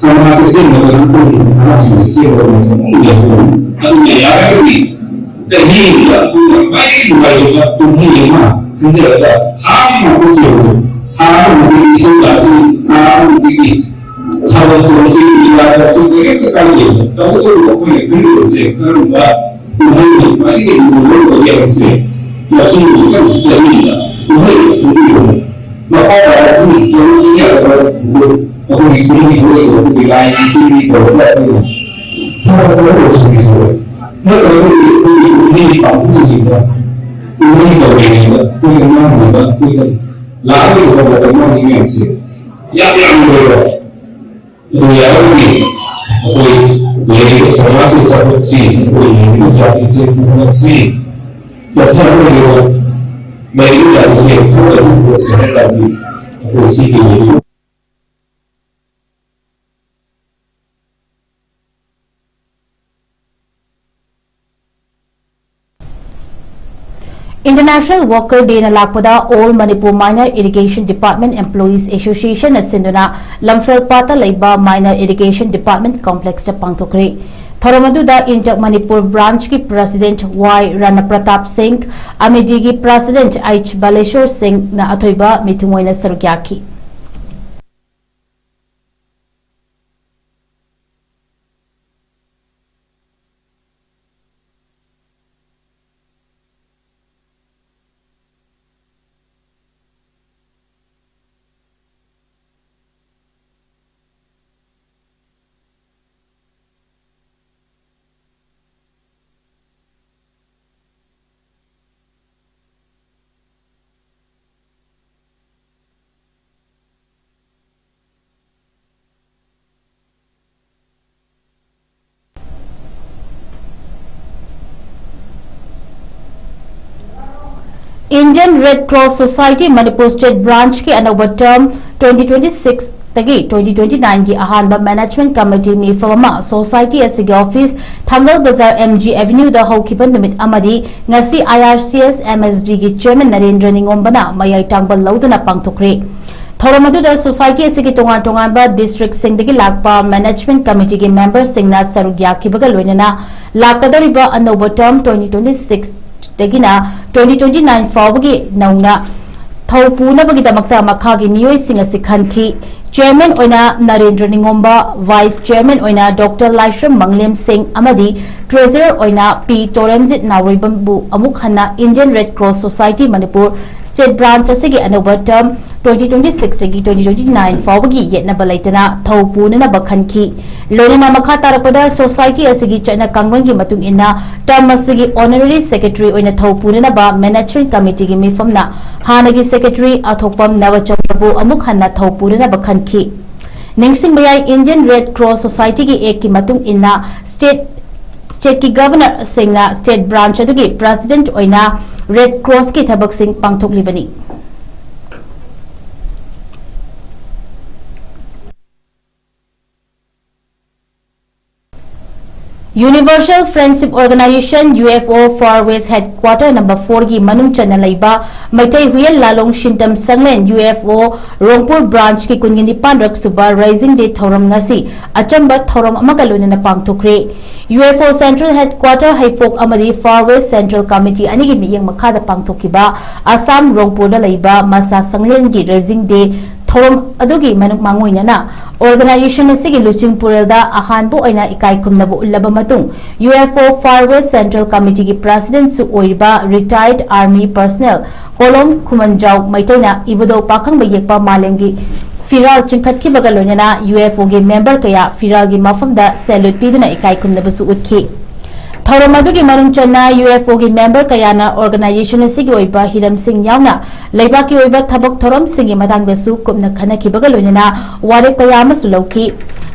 ꯁꯃꯥꯖꯁꯦ ꯁꯦꯝꯅꯕ ꯅꯠꯇ꯭ꯔꯗꯤ ꯅꯍꯥꯁꯤꯡꯁꯦ ꯁꯦꯝꯅꯕ ꯃꯇꯝ ꯑꯃꯨꯛ ꯌꯧꯔꯣꯏ꯫ ꯑꯗꯨꯅ ꯌꯥꯔꯒꯗꯤ ꯆꯍꯤ ꯑꯃꯗ ꯑꯩꯈꯣꯏꯅ ꯈ꯭ꯋꯥꯏꯗꯒꯤ ꯅꯨꯡꯉꯥꯏꯖꯕ ꯀꯨꯝꯍꯩ ꯑꯃ ꯈꯟꯖꯔꯒ ꯊꯥ ꯑꯃ ꯉꯥꯛꯇ ꯆꯦꯜꯂꯨ꯫ ꯊꯥ ꯑꯃꯃꯨꯛꯇꯒꯤ ꯏꯁꯩ ꯂꯥꯛꯁꯤ, ꯊꯥ ꯑꯃꯃꯨꯛꯇꯒꯤ ꯊꯥꯕꯜ ꯆꯣꯡꯁꯤ, ꯂꯤꯂꯥ ꯇꯧꯁꯤ, ꯀꯔꯤꯝꯇ ꯀꯥꯏꯗꯦ꯫ ꯇꯧꯕꯇꯕꯨ ꯑꯩꯈꯣꯏꯅ ꯈꯟꯒꯗꯕꯁꯦ ꯀꯔꯝꯕ ꯀꯨꯝꯍꯩꯅ ꯈ꯭ꯋꯥꯏꯗꯒꯤ ꯃꯔꯨ ꯑꯣꯏꯒꯦ ꯍꯥꯏꯕꯁꯦ ꯃꯁꯤꯒꯤ ꯃꯊꯪꯒꯤ ꯆꯍꯤꯗ ꯀꯨꯝꯍꯩ ꯑꯁꯤꯒꯤ ꯃꯄꯥ ꯀꯌꯥꯁꯤꯒꯤ ꯇꯧꯕ ꯌꯥꯗꯕ ꯑꯩꯈꯣꯏꯒꯤ ꯀꯨꯝꯍꯩ ꯊꯧꯔꯝ ꯑꯩꯈꯣꯏꯒꯤ ꯂꯥꯏꯒꯤ ꯇꯤꯟꯒꯤ ꯇꯧꯔꯒ ꯑꯩꯈꯣꯏꯅ ꯊꯕꯛ ꯊꯕꯛ ꯂꯣꯏꯁꯤꯟꯕꯤꯁꯦ꯫ ꯅꯠꯇ꯭ꯔꯒꯗꯤ ꯑꯩꯈꯣꯏꯒꯤ ꯀꯨꯝꯍꯩ ꯄꯥꯡꯊꯣꯛꯂꯤꯉꯩꯗ, ꯀꯨꯝꯍꯩ ꯇꯧꯔꯤꯉꯩꯗ ꯑꯩꯈꯣꯏꯅ ꯉꯥꯡꯅꯕ, ꯑꯩꯈꯣꯏꯅ ꯂꯥꯛꯂꯤꯕ ꯃꯇꯝ ꯃꯌꯥꯝꯁꯦ ꯌꯥꯝ ꯌꯥꯝ ꯂꯣꯏꯕ꯫ ꯑꯗꯨ ꯌꯥꯔꯒꯗꯤ ꯑꯩꯈꯣꯏ ꯂꯩꯔꯤꯕ ꯁꯃꯥꯖꯁꯤ ꯆꯥꯎꯈꯠꯁꯤ, ꯑꯩꯈꯣꯏ ꯂꯩꯔꯤꯕ ꯖꯥꯇꯤꯁꯦ ꯄꯨꯈꯠꯂꯛꯁꯤ, ꯆꯠꯊꯔꯛꯂꯤꯕ ꯂꯩꯔꯤꯕ ꯖꯥꯇꯤꯁꯦ ꯄꯨꯈꯠꯂꯛꯁꯤ ꯍꯥꯏ ꯇꯥꯔꯗꯤ ꯑꯩꯈꯣꯏ ꯁꯤꯒꯤ ꯂꯩꯔꯤꯕ International Worker Day ꯅ ꯂꯥꯛꯄꯗ All Manipur Minor Irrigation Department Employees Association ꯅ ꯁꯤꯟꯗꯨꯅ ꯂꯝꯐꯦꯜ ꯄꯥꯠꯇ ꯂꯩꯕ Minor Irrigation Department Complex ꯇ ꯄꯥꯡꯊꯣꯛꯈ꯭ꯔꯦ꯫ ꯊꯧꯔꯝ ꯑꯗꯨꯗ INTEC ꯃꯅꯤꯄꯨꯔ branch ꯀꯤ president Y ꯔꯥꯅꯥ ꯄ꯭ꯔꯇꯥꯞ ꯁꯤꯡ, ꯑꯃꯤꯗꯤ ꯒꯤ president H ꯕꯥꯂꯦꯁꯣꯔ ꯁꯤꯡ ꯅ ꯑꯊꯣꯏꯕ ꯃꯤꯊꯨꯡ ꯑꯣꯏꯅ ꯁꯔꯨꯛ ꯌꯥꯈꯤ꯫ Indian Red Cross Society Manipur State Branch ꯀꯤ ꯑꯅꯧꯕ term twenty twenty-six ꯇꯒꯤ twenty twenty-nine ꯒꯤ ꯑꯍꯥꯟꯕ management committee ꯃꯤꯐꯝ ꯑꯃ society ꯑꯁꯤꯒꯤ office ꯊꯥꯡꯒꯜ ꯕꯖꯥꯔ M G Avenue ꯗ ꯍꯧꯈꯤꯕ ꯅꯨꯃꯤꯠ ꯑꯃꯗꯤ ꯉꯁꯤ I R C S M S B ꯒꯤ chairman ꯅꯔꯦꯟꯗ꯭ꯔ ꯅꯤꯉꯣꯝꯕꯅ ꯃꯌꯥꯏ ꯇꯥꯡꯕ ꯂꯧꯗꯨꯅ ꯄꯥꯡꯊꯣꯛꯈ꯭ꯔꯦ꯫ ꯊꯧꯔꯝ ꯑꯗꯨꯗ society ꯑꯁꯤꯒꯤ ꯇꯣꯉꯥꯟ ꯇꯣꯉꯥꯟꯕ district ꯁꯤꯡꯗꯒꯤ ꯂꯥꯛꯄ management committee ꯒꯤ member ꯁꯤꯡꯅ ꯁꯔꯨꯛ ꯌꯥꯈꯤꯕꯒ ꯂꯣꯏꯅꯅ ꯂꯥꯛꯀꯗꯧꯔꯤꯕ ꯑꯅꯧꯕ term twenty twenty-six ꯗꯒꯤꯅ twenty twenty-nine ꯐꯥꯎꯕꯒꯤ ꯅꯧꯅ ꯊꯧ ꯄꯨꯅꯕꯒꯤꯗꯃꯛꯇ ꯃꯈꯥꯒꯤ ꯃꯤꯑꯣꯏꯁꯤꯡ ꯑꯁꯤ ꯈꯟꯈꯤ꯫ Chairman ꯑꯣꯏꯅ ꯅꯔꯦꯟꯗ꯭ꯔ ꯅꯤꯉꯣꯝꯕ, Vice Chairman ꯑꯣꯏꯅ Doctor ꯂꯥꯏꯁ꯭ꯔꯝ ꯃꯪꯂꯦꯝ ꯁꯤꯡ ꯑꯃꯗꯤ Treasurer ꯑꯣꯏꯅ ꯄꯤ ꯇꯣꯔꯦꯝꯖꯤꯠ ꯅꯥꯎꯔꯣꯏꯕꯝꯕꯨ ꯑꯃꯨꯛ ꯍꯟꯅ Indian Red Cross Society Manipur State Branch ꯑꯁꯤꯒꯤ ꯑꯅꯧꯕ term twenty twenty-six ꯗꯒꯤ twenty twenty-nine ꯐꯥꯎꯕꯒꯤ ꯌꯦꯠꯅꯕ ꯂꯩꯇꯅ ꯊꯧ ꯄꯨꯅꯅꯕ ꯈꯟꯈꯤ꯫ ꯂꯣꯏꯅꯅ ꯃꯈꯥ ꯇꯥꯔꯛꯄꯗ society ꯑꯁꯤꯒꯤ ꯆꯠꯅ ꯀꯥꯡꯂꯣꯟꯒꯤ ꯃꯇꯨꯡ ꯏꯟꯅ term ꯑꯁꯤꯒꯤ honorary secretary ꯑꯣꯏꯅ ꯊꯧ ꯄꯨꯅꯅꯕ management committee ꯒꯤ ꯃꯤꯐꯝꯅ ꯍꯥꯟꯅꯒꯤ secretary ꯑꯊꯣꯛꯄꯝ ꯅꯕꯆꯟꯗ꯭ꯔꯕꯨ ꯑꯃꯨꯛ ꯍꯟꯅ ꯊꯧ ꯄꯨꯅꯅꯕ ꯈꯟꯈꯤ꯫ ꯅꯤꯡꯁꯤꯡꯕ ꯌꯥꯏ, Indian Red Cross Society ꯒꯤ act ꯀꯤ ꯃꯇꯨꯡ ꯏꯟꯅ state, state ꯀꯤ governor ꯁꯤꯡꯅ state branch ꯑꯗꯨꯒꯤ president ꯑꯣꯏꯅ Red Cross ꯀꯤ ꯊꯕꯛꯁꯤꯡ ꯄꯥꯡꯊꯣꯛꯂꯤꯕꯅꯤ꯫ Universal Friendship Organization, U F O, Far West Headquarter number four ꯒꯤ ꯃꯅꯨꯡ ꯆꯟꯅ ꯂꯩꯕ Meitei Huyen Lallong Sintam ꯁꯪꯂꯦꯟ, U F O, ꯔꯣꯡꯄꯨꯔ branch ꯀꯤ ꯀꯨꯟꯒ ꯅꯤꯄꯥꯟ ꯔꯛ ꯁꯨꯕ Raising Day ꯊꯧꯔꯝ ꯉꯁꯤ ꯑꯆꯝꯕ ꯊꯧꯔꯝ ꯑꯃꯒ ꯂꯣꯏꯅꯅ ꯄꯥꯡꯊꯣꯛꯈ꯭ꯔꯦ꯫ U F O Central Headquarter ꯍꯩꯄꯣꯛ ꯑꯃꯗꯤ Far West Central Committee ꯑꯅꯤꯒꯤ ꯃꯤꯠꯌꯦꯡ ꯃꯈꯥꯗ ꯄꯥꯡꯊꯣꯛꯈꯤꯕ ꯑꯁꯥꯝ ꯔꯣꯡꯄꯨꯔꯗ ꯂꯩꯕ ꯃꯁꯥ ꯁꯪꯂꯦꯟꯒꯤ Raising Day ꯊꯧꯔꯝ ꯑꯗꯨꯒꯤ ꯃꯅꯨꯡ ꯃꯥꯡꯑꯣꯏꯅꯅ organization ꯑꯁꯤꯒꯤ ꯂꯨꯆꯤꯡ ꯄꯨꯔꯦꯜꯗ ꯑꯍꯥꯟꯕ ꯑꯣꯏꯅ ꯏꯀꯥꯏ ꯈꯨꯝꯅꯕ ꯎꯠꯂꯕ ꯃꯇꯨꯡ, U F O Far West Central Committee ꯒꯤ president ꯁꯨ ꯑꯣꯏꯔꯤꯕ retired army personnel ꯀꯣꯂꯣꯝ ꯈꯨꯃꯟꯖꯥꯎ ꯃꯩꯇꯩꯅ ꯏꯕꯨꯙꯧ ꯄꯥꯈꯪꯕ ꯌꯦꯛꯄ ꯃꯥꯂꯦꯝꯒꯤ ꯐꯤꯔꯥꯜ ꯆꯤꯡꯈꯠꯈꯤꯕꯒ ꯂꯣꯏꯅꯅ U F O ꯒꯤ member ꯀꯌꯥ ꯐꯤꯔꯥꯜꯒꯤ ꯃꯐꯝꯗ salute ꯄꯤꯗꯨꯅ ꯏꯀꯥꯏ ꯈꯨꯝꯅꯕꯁꯨ ꯎꯠꯈꯤ꯫ ꯊꯧꯔꯝ ꯑꯗꯨꯒꯤ ꯃꯅꯨꯡ ꯆꯟꯅ UFOꯒꯤ member ꯀꯌꯥꯅ organization ꯑꯁꯤꯒꯤ ꯑꯣꯏꯕ ꯍꯤꯔꯝꯁꯤꯡ ꯌꯥꯎꯅ ꯂꯩꯕꯥꯛꯀꯤ ꯑꯣꯏꯕ ꯊꯕꯛ ꯊꯧꯔꯝꯁꯤꯡꯒꯤ ꯃꯇꯥꯡꯗꯁꯨ ꯀꯨꯞꯅ ꯈꯟꯅꯈꯤꯕꯒ ꯂꯣꯏꯅꯅ ꯋꯥꯔꯦꯞ ꯀꯌꯥ ꯑꯃꯁꯨ ꯂꯧꯈꯤ꯫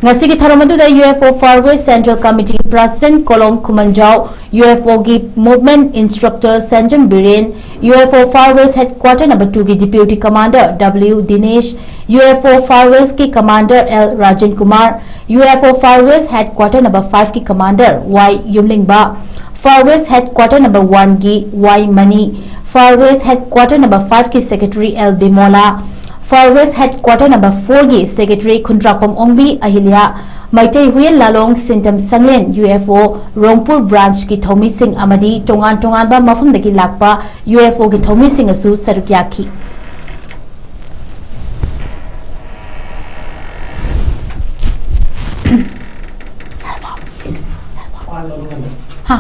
ꯉꯁꯤꯒꯤ ꯊꯧꯔꯝ ꯑꯗꯨꯗ UFO Far West Central Committee President Kolom Khumanjao, UFOꯒꯤ movement instructor Senjam Biren, UFO Far West Headquarter number twoꯒꯤ deputy commander W Dinesh, UFO Far Westꯀꯤ commander L Rajen Kumar, UFO Far West Headquarter number fiveꯀꯤ commander Y Yumlingba, Far West Headquarter number oneꯒꯤ Y Mani, Far West Headquarter number fiveꯀꯤ secretary L Bimola, Far West Headquarter number fourꯒꯤ secretary ꯈꯨꯟꯗ꯭ꯔꯥꯛꯄꯝ ꯑꯣꯡꯕꯤ ꯑꯍꯤꯂꯤꯌꯥ, ꯃꯩꯇꯩ ꯍꯨꯌꯦꯟ ꯂꯥꯂꯣꯡ ꯁꯤꯟꯇꯝ ꯁꯪꯂꯦꯟ, UFO ꯔꯣꯡꯄꯨꯔ branchꯀꯤ ꯊꯧꯃꯤꯁꯤꯡ ꯑꯃꯗꯤ ꯇꯣꯉꯥꯟ ꯇꯣꯉꯥꯟꯕ ꯃꯐꯝꯗꯒꯤ ꯂꯥꯛꯄ UFOꯒꯤ ꯊꯧꯃꯤꯁꯤꯡꯅꯁꯨ ꯁꯔꯨꯛ ꯌꯥꯈꯤ꯫ ꯍꯥ?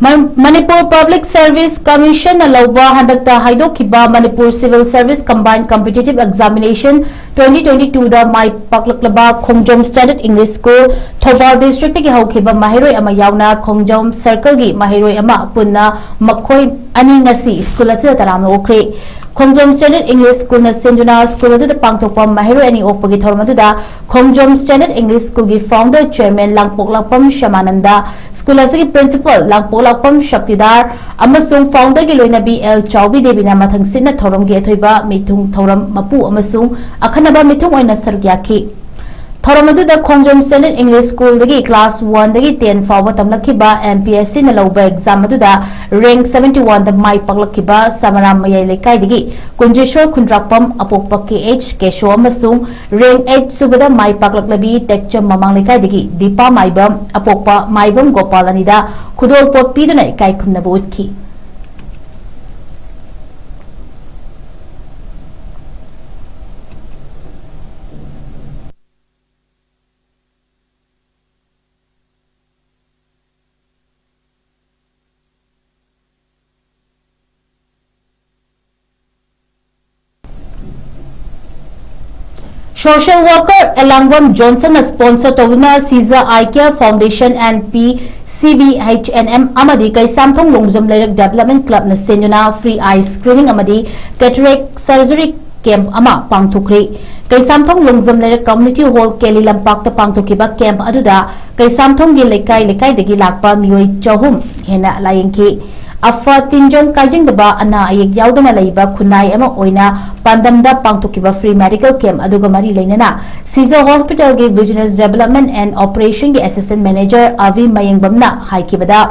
ꯃ-, ꯃꯅꯤꯄꯨꯔ Public Service Commissionꯅ ꯂꯧꯕ ꯍꯟꯗꯛꯇ ꯍꯥꯏꯗꯣꯛꯈꯤꯕ Manipur Civil Service Combined Competitive Examination twenty twenty twoꯗ ꯃꯥꯏ ꯄꯥꯛꯂꯛꯂꯕ ꯈꯣꯡꯖꯣꯝ Standard English School, ꯊꯧꯕꯥꯜ districtꯇꯒꯤ ꯍꯧꯈꯤꯕ ꯃꯍꯩꯔꯣꯏ ꯑꯃ ꯌꯥꯎꯅ ꯈꯣꯡꯖꯣꯝ circleꯒꯤ ꯃꯍꯩꯔꯣꯏ ꯑꯃ ꯄꯨꯟꯅ ꯃꯈꯣꯏ ꯑꯅꯤ ꯉꯁꯤ school ꯑꯁꯤꯗ ꯇꯔꯥꯝꯅ ꯑꯣꯛꯈ꯭ꯔꯦ꯫ ꯈꯣꯡꯖꯣꯝ Standard English Schoolꯅ ꯁꯤꯟꯗꯨꯅ school ꯑꯗꯨꯗ ꯄꯥꯡꯊꯣꯛꯄ ꯃꯍꯩꯔꯣꯏ ꯑꯅꯤ ꯑꯣꯛꯄꯒꯤ ꯊꯧꯔꯝ ꯑꯗꯨꯗ ꯈꯣꯡꯖꯣꯝ Standard English Schoolꯒꯤ founder chairman ꯂꯥꯡꯄꯣꯛꯂꯥꯛꯄꯝ ꯁ꯭ꯌꯥꯃꯥꯅꯟꯗ, school ꯑꯁꯤꯒꯤ principal ꯂꯥꯡꯄꯣꯛꯂꯥꯛꯄꯝ ꯁꯛꯇꯤꯗꯥꯔ ꯑꯃꯁꯨꯡ founderꯒꯤ ꯂꯣꯏꯅꯕꯤ L ꯆꯥꯎꯕꯤ ꯗꯦꯕꯤꯅ ꯃꯊꯪꯁꯤꯠꯅ ꯊꯧꯔꯝꯒꯤ ꯑꯊꯣꯏꯕ ꯃꯤꯊꯨꯡ ꯊꯧꯔꯝ ꯃꯄꯨ ꯑꯃꯁꯨꯡ ꯑꯈꯟꯅꯕ ꯃꯤꯊꯨꯡ ꯑꯣꯏꯅ ꯁꯔꯨꯛ ꯌꯥꯈꯤ꯫ ꯊꯧꯔꯝ ꯑꯗꯨꯗ ꯈꯣꯡꯖꯣꯝ Standard English Schoolꯗꯒꯤ class oneꯗꯒꯤ ten ꯐꯥꯎꯕ ꯇꯝꯂꯛꯈꯤꯕ MPSCꯅ ꯂꯧꯕ exam ꯑꯗꯨꯗ rank seventy oneꯗ ꯃꯥꯏ ꯄꯥꯛꯂꯛꯈꯤꯕ ꯁꯃꯔꯥꯝ ꯃꯌꯥꯏ ꯂꯩꯀꯥꯏꯗꯒꯤ ꯀꯨꯟꯖꯦꯁꯣꯔ ꯈꯨꯟꯗ꯭ꯔꯥꯛꯄꯝ, ꯑꯄꯣꯛꯄ KH ꯀꯦꯁꯣ ꯑꯃꯁꯨꯡ rank eight ꯁꯨꯕꯗ ꯃꯥꯏ ꯄꯥꯛꯂꯛꯂꯕꯤ ꯇꯦꯛꯆꯝ ꯃꯃꯥꯡ ꯂꯩꯀꯥꯏꯗꯒꯤ ꯗꯤꯄꯥ ꯃꯥꯏꯕꯝ, ꯑꯄꯣꯛꯄ ꯃꯥꯏꯕꯝ ꯒꯣꯄꯥꯜ ꯑꯅꯤꯗ ꯈꯨꯗꯣꯜꯄꯣꯠ ꯄꯤꯗꯨꯅ ꯏꯀꯥꯏ ꯈꯨꯝꯅꯕ ꯎꯠꯈꯤ꯫ Social worker ꯑꯦꯂꯥꯡꯕꯝ ꯖꯣꯟꯁꯟꯅ sponsor ꯇꯧꯗꯨꯅ Caesar Eye Care Foundation and P C B H and M ꯑꯃꯗꯤ ꯀꯩꯁꯥꯝꯊꯣꯡ ꯂꯣꯡꯖꯝ ꯂꯩꯔꯛ Development Clubꯅ ꯁꯤꯟꯗꯨꯅ free eye screening ꯑꯃꯗꯤ cataract surgery camp ꯑꯃ ꯄꯥꯡꯊꯣꯛꯈ꯭ꯔꯦ꯫ ꯀꯩꯁꯥꯝꯊꯣꯡ ꯂꯣꯡꯖꯝ ꯂꯩꯔꯛ Community Hall ꯀꯦꯂꯤ ꯂꯝꯄꯥꯛꯇ ꯄꯥꯡꯊꯣꯛꯈꯤꯕ camp ꯑꯗꯨꯗ ꯀꯩꯁꯥꯝꯊꯣꯡꯒꯤ ꯂꯩꯀꯥꯏ ꯂꯩꯀꯥꯏꯗꯒꯤ ꯂꯥꯛꯄ ꯃꯤꯑꯣꯏ ꯆꯍꯨꯝ ꯍꯦꯟꯅ ꯂꯥꯌꯦꯡꯈꯤ꯫ ꯑꯐ ꯇꯤꯟꯖꯪ ꯀꯥꯏꯖꯪꯗꯕ ꯑꯅꯥ ꯑꯌꯦꯛ ꯌꯥꯎꯗꯅ ꯂꯩꯕ ꯈꯨꯟꯅꯥꯏ ꯑꯃ ꯑꯣꯏꯅ ꯄꯥꯟꯗꯝꯗ ꯄꯥꯡꯊꯣꯛꯈꯤꯕ free medical camp ꯑꯗꯨꯒ ꯃꯔꯤ ꯂꯩꯅꯅ Caesar Hospitalꯒꯤ Business Development and Operationꯒꯤ Assistant Manager ꯑꯚꯤ ꯃꯌꯦꯡꯕꯝꯅ ꯍꯥꯏꯈꯤꯕꯗ,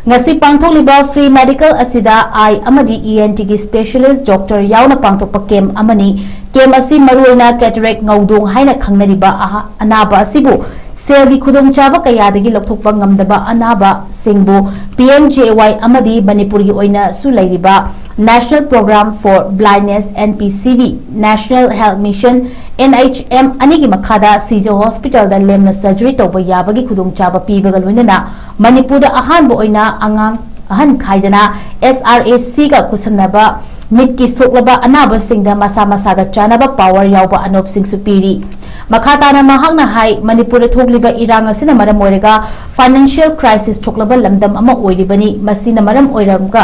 ꯉꯁꯤ ꯄꯥꯡꯊꯣꯛꯂꯤꯕ free medical ꯑꯁꯤꯗ eye ꯑꯃꯗꯤ ENTꯒꯤ specialist doctor ꯌꯥꯎꯅ ꯄꯥꯡꯊꯣꯛꯄ camp ꯑꯃꯅꯤ꯫ Camp ꯑꯁꯤ ꯃꯔꯨꯑꯣꯏꯅ cataract ꯉꯧꯗꯣꯡ ꯍꯥꯏꯅ ꯈꯪꯅꯔꯤꯕ ꯑꯍ-, ꯑꯅꯥꯕ ꯑꯁꯤꯕꯨ ꯁꯦꯜꯒꯤ ꯈꯨꯗꯣꯡꯆꯥꯕ ꯀꯌꯥꯗꯒꯤ ꯂꯧꯊꯣꯛꯄ ꯉꯝꯗꯕ ꯑꯅꯥꯕꯁꯤꯡꯕꯨ P M J A Y ꯑꯃꯗꯤ ꯃꯅꯤꯄꯨꯔꯒꯤ ꯑꯣꯏꯅꯁꯨ ꯂꯩꯔꯤꯕ National Program for Blindness, N P C B, National Health Mission, N H M ꯑꯅꯤꯒꯤ ꯃꯈꯥꯗ Caesar Hospitalꯗ ꯂꯦꯝꯅ surgery ꯇꯧꯕ ꯌꯥꯕꯒꯤ ꯈꯨꯗꯣꯡꯆꯥꯕ ꯄꯤꯕꯒ ꯂꯣꯏꯅꯅ ꯃꯅꯤꯄꯨꯔꯗ ꯑꯍꯥꯟꯕ ꯑꯣꯏꯅ ꯑꯉꯥꯡ ꯑꯍꯟ ꯈꯥꯏꯗꯅ SRHCꯒ ꯈꯨꯠꯁꯝꯅꯕ ꯃꯤꯠꯀꯤ ꯁꯣꯛꯂꯕ ꯑꯅꯥꯕꯁꯤꯡꯗ ꯃꯁꯥ ꯃꯁꯥꯒ ꯆꯥꯅꯕ power ꯌꯥꯎꯕ ꯑꯅꯣꯞꯁꯤꯡꯁꯨ ꯄꯤꯔꯤ꯫ ꯃꯈꯥ ꯇꯥꯅ ꯃꯍꯥꯛꯅ ꯍꯥꯏ, ꯃꯅꯤꯄꯨꯔꯗ ꯊꯣꯛꯂꯤꯕ ꯏꯔꯥꯡ ꯑꯁꯤꯅ ꯃꯔꯝ ꯑꯣꯏꯔꯒ financial crisis ꯊꯣꯛꯂꯕ ꯂꯝꯗꯝ ꯑꯃ ꯑꯣꯏꯔꯤꯕꯅꯤ꯫ ꯃꯁꯤꯅ ꯃꯔꯝ ꯑꯣꯏꯔꯒ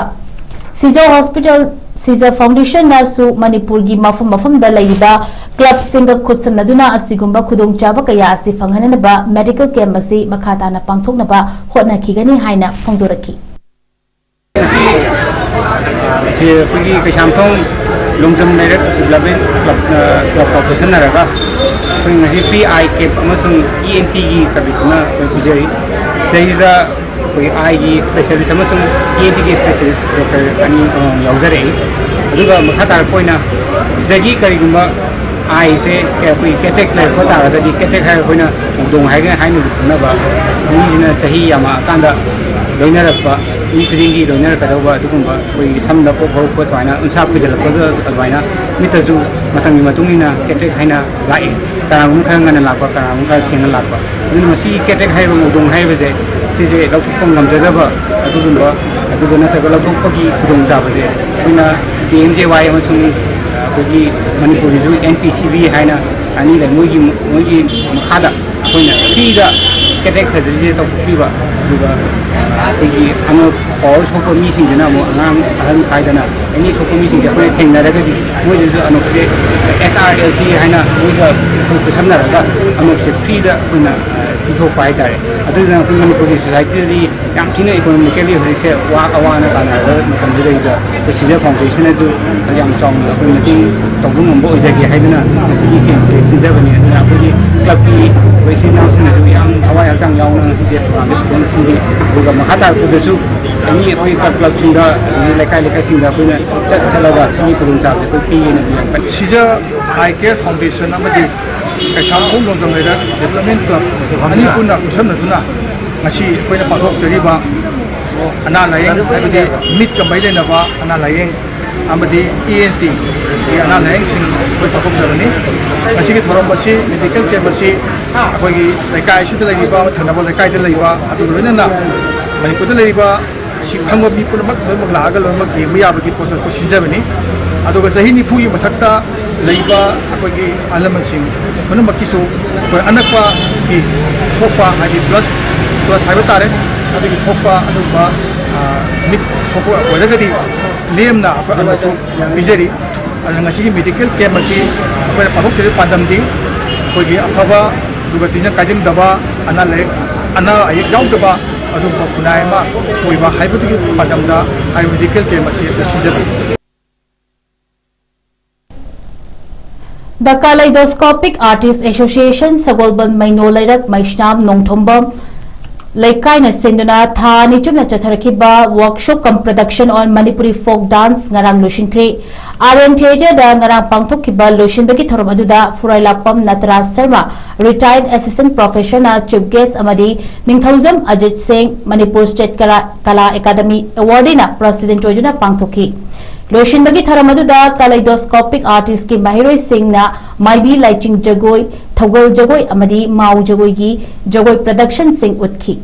Caesar Hospital, Caesar Foundationꯅꯁꯨ ꯃꯅꯤꯄꯨꯔꯒꯤ ꯃꯐꯝ ꯃꯐꯝꯗ ꯂꯩꯔꯤꯕ clubꯁꯤꯡꯒ ꯈꯨꯠꯁꯝꯅꯗꯨꯅ ꯑꯁꯤꯒꯨꯝꯕ ꯈꯨꯗꯣꯡꯆꯥꯕ ꯀꯌꯥ ꯑꯁꯤ ꯐꯪꯍꯟꯅꯕ medical camp ꯑꯁꯤ ꯃꯈꯥ ꯇꯥꯅ ꯄꯥꯡꯊꯣꯛꯅꯕ ꯍꯣꯠꯅꯈꯤꯒꯅꯤ ꯍꯥꯏꯅ ꯐꯣꯡꯗꯣꯔꯛꯈꯤ꯫ ꯉꯁꯤ, ꯑ, ꯁꯤ ꯑꯩꯈꯣꯏꯒꯤ ꯀꯩꯁꯥꯝꯊꯣꯡ ꯂꯣꯡꯖꯝ ꯂꯩꯔꯛ Development Club, ꯑ, Clubꯀ ꯈꯨꯠꯁꯝꯅꯔꯒ ꯑꯩꯈꯣꯏ ꯉꯁꯤ free eye camp ꯑꯃꯁꯨꯡ ENTꯒꯤ service ꯑꯃ ꯑꯩꯈꯣꯏ ꯄꯤꯖꯔꯤ꯫ ꯁꯤꯗꯩꯁꯤꯗ ꯑꯩꯈꯣꯏ eyeꯒꯤ specialist ꯑꯃꯁꯨꯡ ENTꯒꯤ specialist doctor ꯑꯅꯤ ꯑꯃꯃꯝ ꯌꯥꯎꯖꯔꯛꯏ꯫ ꯑꯗꯨꯒ ꯃꯈꯥ ꯇꯥꯔꯛꯄ ꯑꯣꯏꯅ ꯁꯤꯗꯒꯤ ꯀꯔꯤꯒꯨꯝꯕ eyeꯁꯦ ꯀ-, ꯑꯩꯈꯣꯏ cataract ꯂꯩꯔꯛꯄ ꯇꯥꯔꯒꯗꯤ, cataract ꯍꯥꯏꯔꯒ ꯑꯩꯈꯣꯏꯅ ꯉꯧꯗꯣꯡ ꯍꯥꯏꯒ-, ꯍꯥꯏꯅꯁꯨ ꯈꯪꯅꯕ, ꯃꯤꯁꯤꯅ ꯆꯍꯤ ꯌꯥꯝꯃꯛꯑꯀꯥꯟꯗ ꯂꯣꯏꯅꯔꯛꯄ, ꯃꯤ ꯈꯨꯗꯤꯡꯒꯤ ꯂꯣꯏꯅꯔꯛꯀꯗꯧꯕ ꯑꯗꯨꯒꯨꯝꯕ ꯑꯩꯈꯣꯏꯒꯤ ꯁꯝꯗ ꯄꯣꯛ ꯍꯧꯔꯛꯄ ꯁꯨꯃꯥꯏꯅ ꯎꯟꯁꯥ ꯈꯣꯏꯖꯤꯜꯂꯛꯄꯗ ꯑꯗꯨꯃꯥꯏꯅ ꯃꯤꯠꯇꯁꯨ ꯃꯇꯝꯒꯤ ꯃꯇꯨꯡ ꯏꯟꯅ cataract ꯍꯥꯏꯅ ꯂꯥꯛꯏ꯫ ꯀꯅꯥꯒꯨꯝꯕ ꯈꯔ ꯉꯟꯅ ꯂꯥꯛꯄ, ꯀꯅꯥꯒꯨꯝꯕ ꯈꯔ ꯊꯦꯡꯅ ꯂꯥꯛꯄ꯫ ꯑꯗꯨꯅ ꯃꯁꯤ cataract ꯍꯥꯏꯔꯤꯕ ꯉꯧꯗꯣꯡ ꯍꯥꯏꯔꯤꯕꯁꯦ, ꯁꯤꯁꯦ ꯂꯧꯊꯣꯛꯄ ꯉꯝꯖꯗꯕ ꯑꯗꯨꯒꯨꯝꯕ, ꯑꯗꯨꯒ ꯅꯠꯇ꯭ꯔꯒ ꯂꯧꯊꯣꯛꯄꯒꯤ ꯈꯨꯗꯣꯡꯆꯥꯕꯁꯦ ꯑꯩꯈꯣꯏꯅ P M J A Y ꯑꯃꯁꯨꯡ ꯑꯩꯈꯣꯏꯒꯤ ꯃꯅꯤꯄꯨꯔꯒꯤꯁꯨ N P C B ꯍꯥꯏꯅ ꯑꯅꯤ ꯂꯩ꯫ ꯃꯣꯏꯒꯤ, ꯃꯣꯏꯒꯤ ꯃꯈꯥꯗ ꯑꯩꯈꯣꯏꯅ ꯐ꯭ꯔꯤꯗ ꯀꯦꯇꯔꯦꯛ ꯁꯔꯖꯔꯤꯁꯦ ꯇꯧꯊꯣꯛꯄꯤꯕ, ꯑꯗꯨꯒ ꯑꯩꯈꯣꯏꯒꯤ ꯑꯅꯣꯛ ꯄꯋꯥꯔ ꯁꯣꯛꯄ ꯃꯤꯁꯤꯡꯁꯤꯅ ꯑꯃꯨꯛ ꯑꯉꯥꯡ ꯑꯍꯟ ꯈꯥꯏꯗꯅ ꯑꯦꯅꯤ ꯁꯣꯛꯄ ꯃꯤꯁꯤꯡꯁꯦ ꯑꯩꯈꯣꯏꯅ ꯊꯦꯡꯅꯔꯒꯗꯤ ꯃꯣꯏꯗꯁꯨ ꯑꯅꯣꯛꯁꯦ, ꯑꯦꯁ ꯑꯥꯔ ꯑꯦꯜ ꯁꯤ ꯍꯥꯏꯅ ꯃꯣꯏꯒ ꯑꯩꯈꯣꯏ ꯈꯨꯠꯁꯝꯅꯔꯒ ꯑꯅꯣꯛꯁꯦ ꯐ꯭ꯔꯤꯗ ꯑꯩꯈꯣꯏꯅ ꯄꯤꯊꯣꯛꯄ ꯍꯥꯏꯇꯥꯔꯦ꯫ ꯑꯗꯨꯅ ꯑꯩꯈꯣꯏ ꯃꯅꯤꯄꯨꯔꯒꯤ ꯁꯣꯁꯥꯏꯇꯤꯗꯗꯤ ꯌꯥꯝ ꯊꯤꯅ ꯏꯀꯣꯅꯣꯃꯤꯀꯦꯜꯂꯤ ꯍꯧꯖꯤꯛꯁꯦ ꯋꯥ-, ꯑꯋꯥ ꯑꯅ ꯇꯥꯟꯅꯔꯕ ꯃꯇꯝꯁꯤꯗꯩꯗ ꯑꯩꯈꯣꯏ ꯁꯤꯖ ꯐꯥꯎꯟꯗꯦꯁꯟꯅꯁꯨ ꯌꯥꯝ ꯆꯥꯎꯅ ꯑꯩꯈꯣꯏ ꯃꯇꯦꯡ ꯇꯧꯕ ꯉꯝꯕ ꯑꯣꯏꯖꯒꯦ ꯍꯥꯏꯗꯅ ꯉꯁꯤꯒꯤ ꯀꯦꯝꯁꯦ ꯁꯤꯟꯖꯕꯅꯤ꯫ ꯑꯗꯨꯅ ꯑꯩꯈꯣꯏꯒꯤ ꯀ꯭ꯂꯕꯀꯤ ꯑꯩꯈꯣꯏ ꯏꯆꯤꯟ ꯏꯅꯥꯎꯁꯤꯡꯅꯁꯨ ꯌꯥꯝ ꯊꯋꯥꯏ ꯍꯛꯆꯥꯡ ꯌꯥꯎꯅ ꯉꯁꯤꯁꯦ ꯄ꯭ꯔꯣꯒ꯭ꯔꯥꯝꯁꯦ ꯐꯖꯅ ꯁꯤꯟꯕꯤ꯫ ꯑꯗꯨꯒ ꯃꯈꯥ ꯇꯥꯔꯛꯄꯗꯁꯨ ꯑꯦꯅꯤ ꯑꯩꯈꯣꯏ ꯀ꯭ꯂꯕ, ꯀ꯭ꯂꯕꯁꯤꯡꯗ, ꯑꯗꯒꯤ ꯂꯩꯀꯥꯏ ꯂꯩꯀꯥꯏꯁꯤꯡꯗ ꯑꯩꯈꯣꯏꯅ ꯆꯠ ꯆꯠꯂꯒ ꯁꯤꯒꯤ ꯈꯨꯗꯣꯡꯆꯥꯕꯁꯦ ꯑꯩꯈꯣꯏ ꯄꯤꯒꯦꯅ ꯌꯥꯝ ꯀꯟꯅ ꯁꯤꯖ ꯑꯥꯏ ꯀꯦꯌꯔ ꯐꯥꯎꯟꯗꯦꯁꯟ ꯑꯃꯗꯤ ꯀꯩꯁꯥꯝꯊꯣꯡ ꯂꯣꯡꯖꯝ ꯂꯩꯔꯛ ꯗꯤꯕ꯭ꯂꯞꯃꯦꯟ ꯀ꯭ꯂꯕ ꯑꯅꯤ ꯄꯨꯟꯅ ꯈꯨꯠꯁꯝꯅꯗꯨꯅ ꯉꯁꯤ ꯑꯩꯈꯣꯏꯅ ꯄꯥꯡꯊꯣꯛꯆꯔꯤꯕ ꯑꯅꯥ ꯂꯥꯌꯦꯡ, ꯍꯥꯏꯕꯗꯤ ꯃꯤꯠꯀ ꯃꯔꯤ ꯂꯩꯅꯕ ꯑꯅꯥ ꯂꯥꯌꯦꯡ ꯑꯃꯗꯤ ꯏ ꯑꯦꯟ ꯇꯤꯒꯤ ꯑꯅꯥ ꯂꯥꯌꯦꯡꯁꯤꯡ ꯑꯩꯈꯣꯏ ꯄꯥꯡꯊꯣꯛꯆꯕꯅꯤ꯫ ꯉꯁꯤꯒꯤ ꯊꯧꯔꯝ ꯑꯁꯤ, ꯃꯦꯗꯤꯀꯦꯜ ꯀꯦꯝꯞ ꯑꯁꯤ ꯑꯩꯈꯣꯏꯒꯤ ꯂꯩꯀꯥꯏ ꯑꯁꯤꯗ ꯂꯩꯔꯤꯕ, ꯊꯪꯅꯕ ꯂꯩꯀꯥꯏꯗ ꯂꯩꯕ, ꯑꯗꯨꯒ ꯂꯣꯏꯅꯅ ꯃꯅꯤꯄꯨꯔꯗ ꯂꯩꯔꯤꯕ ꯁꯤ ꯈꯪꯕ ꯃꯤ ꯄꯨꯝꯅꯃꯛ ꯂꯣꯏꯅꯃꯛ ꯂꯥꯛꯑꯒ ꯂꯣꯏꯅꯃꯛ ꯌꯦꯡꯕ ꯌꯥꯕꯒꯤ ꯄꯣꯠꯇꯣ ꯑꯩꯈꯣꯏ ꯁꯤꯟꯖꯕꯅꯤ꯫ ꯑꯗꯨꯒ ꯆꯍꯤ ꯅꯤꯐꯨꯒꯤ ꯃꯊꯛꯇ ꯂꯩꯕ ꯑꯩꯈꯣꯏꯒꯤ ꯑꯍꯜ ꯂꯃꯟꯁꯤꯡ ꯄꯨꯝꯅꯃꯛꯀꯤꯁꯨ ꯑꯩꯈꯣꯏ ꯑꯅꯛꯄꯒꯤ ꯁꯣꯛꯄ, ꯍꯥꯏꯗꯤ ꯄ꯭ꯂꯁ, ꯄ꯭ꯂꯁ ꯍꯥꯏꯕ ꯇꯥꯔꯦ, ꯑꯗꯨꯒꯤ ꯁꯣꯛꯄ ꯑꯗꯨꯒꯨꯝꯕ, ꯑ, ꯃꯤꯠ ꯁꯣꯛꯄ ꯑꯣꯏꯔꯒꯗꯤ ꯂꯦꯝꯅ ꯑꯩꯈꯣꯏ ꯑꯅꯣꯛꯁꯨ ꯄꯤꯖꯔꯤ꯫ ꯑꯗꯨꯅ ꯉꯁꯤꯒꯤ ꯃꯦꯗꯤꯀꯦꯜ ꯀꯦꯝꯞ ꯑꯁꯤ ꯑꯩꯈꯣꯏꯅ ꯄꯥꯡꯊꯣꯛꯆꯔꯤꯕ ꯄꯥꯟꯗꯝꯗꯤ ꯑꯩꯈꯣꯏꯒꯤ ꯑꯐꯕ, ꯑꯗꯨꯒ ꯇꯤꯟꯖꯪ ꯀꯥꯏꯖꯪꯗꯕ, ꯑꯅꯥ ꯂꯥꯏꯌꯦꯡ, ꯑꯅꯥ ꯑꯌꯦꯛ ꯌꯥꯎꯗꯕ ꯑꯗꯨꯒꯨꯝꯕ ꯈꯨꯟꯅꯥꯏ ꯑꯃ ꯑꯣꯏꯕ ꯍꯥꯏꯕꯗꯨꯒꯤ ꯄꯥꯟꯗꯝꯗ ꯍꯥꯏꯔꯤꯕ ꯃꯦꯗꯤꯀꯦꯜ ꯀꯦꯝꯞ ꯑꯁꯤ ꯑꯩꯈꯣꯏ ꯁꯤꯟꯖꯕꯅꯤ꯫ The Kaleidoscopic Artist Association, ꯁꯒꯣꯜꯕꯟ, ꯃꯩꯅꯣ ꯂꯩꯔꯛ, ꯃꯩꯁꯅꯥꯝ, ꯅꯣꯡꯊꯣꯝꯕꯝ ꯂꯩꯀꯥꯏꯅ ꯁꯤꯟꯗꯨꯅ ꯊꯥ ꯑꯅꯤ ꯆꯨꯞꯅ ꯆꯠꯊꯔꯛꯈꯤꯕ Workshop cum Production on Manipuri Folk Dance ꯉꯔꯥꯡ ꯂꯣꯏꯁꯤꯟꯈ꯭ꯔꯦ꯫ ꯑꯥꯔ ꯑꯦꯟ ꯊꯤꯌꯦꯇꯔꯗ ꯉꯔꯥꯡ ꯄꯥꯡꯊꯣꯛꯈꯤꯕ ꯂꯣꯏꯁꯤꯟꯕꯒꯤ ꯊꯧꯔꯝ ꯑꯗꯨꯗ ꯐꯨꯔꯥꯏꯂꯥꯛꯄꯝ ꯅꯇꯔꯥꯖ Sharma, retired assistant professorꯅ chief guest ꯑꯃꯗꯤ ꯅꯤꯡꯊꯧꯖꯝ ꯑꯖꯤꯠ ꯁꯤꯡ, ꯃꯅꯤꯄꯨꯔ ꯁ꯭ꯇꯦꯠ ꯀꯂꯥ, ꯀꯂꯥ ꯑꯦꯀꯥꯗꯃꯤ awardeeꯅ president ꯑꯣꯏꯗꯨꯅ ꯄꯥꯡꯊꯣꯛꯈꯤ꯫ ꯂꯣꯏꯁꯤꯟꯕꯒꯤ ꯊꯧꯔꯝ ꯑꯗꯨꯗ Kaleidoscopic Artistꯀꯤ ꯃꯍꯩꯔꯣꯏꯁꯤꯡꯅ ꯃꯥꯏꯕꯤ ꯂꯥꯏꯆꯤꯡ ꯖꯒꯣꯏ, ꯊꯧꯒꯜ ꯖꯒꯣꯏ ꯑꯃꯗꯤ ꯃꯥꯎ ꯖꯒꯣꯏꯒꯤ ꯖꯒꯣꯏ productionꯁꯤꯡ ꯎꯠꯈꯤ꯫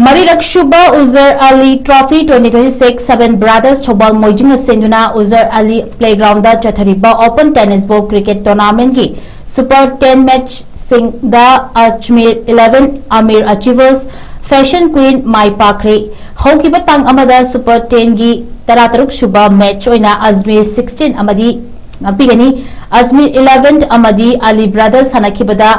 ꯃꯔꯤꯔꯛ ꯁꯨꯕ Uzar Ali trophy twenty twenty six Seven Brothers Thoubal ꯃꯣꯏꯖꯤꯡꯅ ꯁꯦꯟꯗꯨꯅ ꯎꯖꯔ ꯑꯂꯤ ꯄ꯭ꯂꯦꯒ꯭ꯔꯥꯎꯟꯗ ꯆꯠꯊꯔꯤꯕ ꯑꯣꯄꯟ ꯇꯦꯅꯤꯁ ꯕꯣꯜ ꯀ꯭ꯔꯤꯀꯦꯠ ꯇꯣꯔꯅꯥꯃꯦꯟꯠꯀꯤ ꯁꯨꯄꯔ ꯇꯦꯟ ꯃꯦꯆꯁꯤꯡꯗ Ajmir eleven Amir achievers fashion queen ꯃꯥꯏ ꯄꯥꯛꯈ꯭ꯔꯦ꯫ ꯍꯧꯈꯤꯕ ꯇꯥꯡ ꯑꯃꯗ ꯁꯨꯄꯔ ꯇꯦꯟꯒꯤ ꯇꯔꯥꯇꯔꯨꯛ ꯁꯨꯕ ꯃꯦꯆ ꯑꯣꯏꯅ ꯑꯖꯃꯤꯔ ꯁꯤꯛꯁꯇꯤꯟ ꯑꯃꯗꯤ ꯉꯥꯛꯄꯤꯒꯅꯤ꯫ ꯑꯖꯃꯤꯔ ꯏꯂꯦꯚꯦꯟ ꯑꯃꯗꯤ ꯑꯂꯤ ꯕ꯭ꯔꯗꯔꯁ ꯁꯥꯟꯅꯈꯤꯕꯗ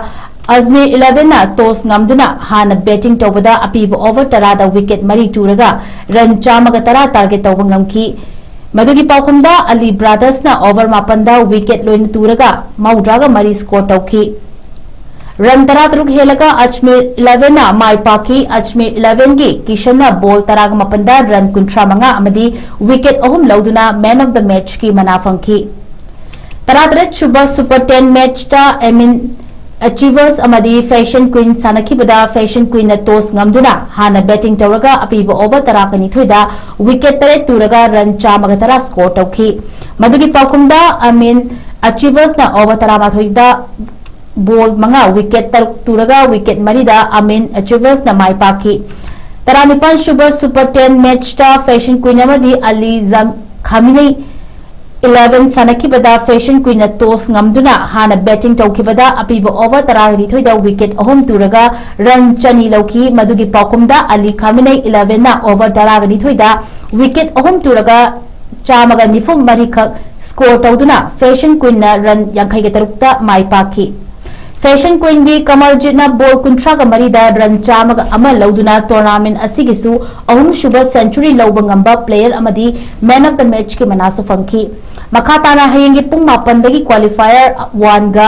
ꯑꯖꯃꯤꯔ ꯏꯂꯦꯚꯦꯟꯅ ꯇꯣꯁ ꯉꯝꯗꯨꯅ ꯍꯥꯟꯅ ꯕꯦꯇꯤꯡ ꯇꯧꯕꯗ ꯑꯄꯤꯕ ꯑꯣꯚꯔ ꯇꯔꯥꯗ ꯋꯤꯀꯦꯠ ꯃꯔꯤ ꯇꯨꯔꯒ ꯔꯟ ꯆꯥꯝꯃꯒ ꯇꯔꯥ ꯇꯥꯔꯒꯦꯠ ꯇꯧꯕ ꯉꯝꯈꯤ꯫ ꯃꯗꯨꯒꯤ ꯄꯥꯎꯈꯨꯝꯗ ꯑꯂꯤ ꯕ꯭ꯔꯗꯔꯁꯅ ꯑꯣꯚꯔ ꯃꯥꯄꯟꯗ ꯋꯤꯀꯦꯠ ꯂꯣꯏꯅ ꯇꯨꯔꯒ ꯃꯧꯗ꯭ꯔꯥꯒ ꯃꯔꯤ ꯁ꯭ꯀꯣꯔ ꯇꯧꯈꯤ꯫ ꯔꯟ ꯇꯔꯥꯇꯔꯨꯛ ꯍꯦꯜꯂꯒ ꯑꯖꯃꯤꯔ ꯏꯂꯦꯚꯦꯟꯅ ꯃꯥꯏ ꯄꯥꯛꯈꯤ꯫ ꯑꯖꯃꯤꯔ ꯏꯂꯦꯚꯦꯟꯒꯤ ꯀꯤꯁꯟꯅ ꯕꯣꯜ ꯇꯔꯥꯒ ꯃꯥꯄꯟꯗ ꯔꯟ ꯀꯨꯟꯊ꯭ꯔꯥ ꯃꯉꯥ ꯑꯃꯗꯤ ꯋꯤꯀꯦꯠ ꯑꯍꯨꯝ ꯂꯧꯗꯨꯅ ꯃꯦꯟ ꯑꯣꯐ ꯗ ꯃꯦꯆꯀꯤ ꯃꯅꯥ ꯐꯪꯈꯤ꯫ ꯇꯔꯥꯇꯔꯦꯠ ꯁꯨꯕ ꯁꯨꯄꯔ ꯇꯦꯟ ꯃꯦꯆꯇ ꯑꯦꯃꯤꯟ ꯑꯆꯤꯚꯔꯁ ꯑꯃꯗꯤ ꯐꯦꯁꯟ ꯀ꯭ꯋꯤꯟ ꯁꯥꯟꯅꯈꯤꯕꯗ ꯐꯦꯁꯟ ꯀ꯭ꯋꯤꯟꯅ ꯇꯣꯁ ꯉꯝꯗꯨꯅ ꯍꯥꯟꯅ ꯕꯦꯇꯤꯡ ꯇꯧꯔꯒ ꯑꯄꯤꯕ ꯑꯣꯚꯔ ꯇꯔꯥꯒ ꯅꯤꯊꯣꯏꯗ ꯋꯤꯀꯦꯠ ꯇꯔꯦꯠ ꯇꯨꯔꯒ ꯔꯟ ꯆꯥꯝꯃꯒ ꯇꯔꯥ ꯁ꯭ꯀꯣꯔ ꯇꯧꯈꯤ꯫ ꯃꯗꯨꯒꯤ ꯄꯥꯎꯈꯨꯝꯗ ꯑꯃꯤꯟ ꯑꯆꯤꯚꯔꯁꯅ ꯑꯣꯚꯔ ꯇꯔꯥꯃꯥꯊꯣꯏꯗ ꯕꯣꯜ ꯃꯉꯥ, ꯋꯤꯀꯦꯠ ꯇꯔꯨꯛ ꯇꯨꯔꯒ ꯋꯤꯀꯦꯠ ꯃꯔꯤꯗ ꯑꯃꯤꯟ ꯑꯆꯤꯚꯔꯁꯅ ꯃꯥꯏ ꯄꯥꯛꯈꯤ꯫ ꯇꯔꯥꯅꯤꯄꯥꯟ ꯁꯨꯕ ꯁꯨꯄꯔ ꯇꯦꯟ ꯃꯦꯆꯇ ꯐꯦꯁꯟ ꯀ꯭ꯋꯤꯟ ꯑꯃꯗꯤ ꯑꯂꯤ ꯖꯝ-, ꯈꯥꯃꯤꯅꯩ ꯏꯂꯦꯚꯦꯟ ꯁꯥꯟꯅꯈꯤꯕꯗ ꯐꯦꯁꯟ ꯀ꯭ꯋꯤꯟꯅ ꯇꯣꯁ ꯉꯝꯗꯨꯅ ꯍꯥꯟꯅ ꯕꯦꯇꯤꯡ ꯇꯧꯈꯤꯕꯗ ꯑꯄꯤꯕ ꯑꯣꯚꯔ ꯇꯔꯥꯅꯤꯊꯣꯏꯗ ꯋꯤꯀꯦꯠ ꯑꯍꯨꯝ ꯇꯨꯔꯒ ꯔꯟ ꯆꯅꯤ ꯂꯧꯈꯤ꯫ ꯃꯗꯨꯒꯤ ꯄꯥꯎꯈꯨꯝꯗ ꯑꯂꯤ ꯈꯥꯃꯤꯅꯩ ꯏꯂꯦꯚꯦꯟꯅ ꯑꯣꯚꯔ ꯇꯔꯥꯅꯤꯊꯣꯏꯗ ꯋꯤꯀꯦꯠ ꯑꯍꯨꯝ ꯇꯨꯔꯒ ꯆꯥꯝꯃꯒ ꯅꯤꯐꯨ ꯃꯔꯤꯈꯛ ꯁ꯭ꯀꯣꯔ ꯇꯧꯗꯨꯅ ꯐꯦꯁꯟ ꯀ꯭ꯋꯤꯟꯅ ꯔꯟ ꯌꯥꯡꯈꯩꯒ ꯇꯔꯨꯛꯇ ꯃꯥꯏ ꯄꯥꯛꯈꯤ꯫ ꯐꯦꯁꯟ ꯀ꯭ꯋꯤꯟꯒꯤ ꯀꯃꯜꯖꯤꯠꯅ ꯕꯣꯜ ꯀꯨꯟꯊ꯭ꯔꯥꯒ ꯃꯔꯤꯗ ꯔꯟ ꯆꯥꯝꯃꯒ ꯑꯃ ꯂꯧꯗꯨꯅ ꯇꯣꯔꯅꯥꯃꯦꯟ ꯑꯁꯤꯒꯤꯁꯨ ꯑꯍꯨꯝꯁꯨꯕ ꯁꯦꯟꯆꯨꯔꯤ ꯂꯧꯕ ꯉꯝꯕ ꯄ꯭ꯂꯦꯌꯔ ꯑꯃꯗꯤ ꯃꯦꯟ ꯑꯣꯐ ꯗ ꯃꯦꯆꯀꯤ ꯃꯅꯥꯁꯨ ꯐꯪꯈꯤ꯫ ꯃꯈꯥ ꯇꯥꯅ ꯍꯌꯦꯡꯒꯤ ꯄꯨꯡ ꯃꯥꯄꯟꯗꯒꯤ ꯀ꯭ꯋꯥꯂꯤꯐꯥꯌꯔ ꯋꯥꯟꯒ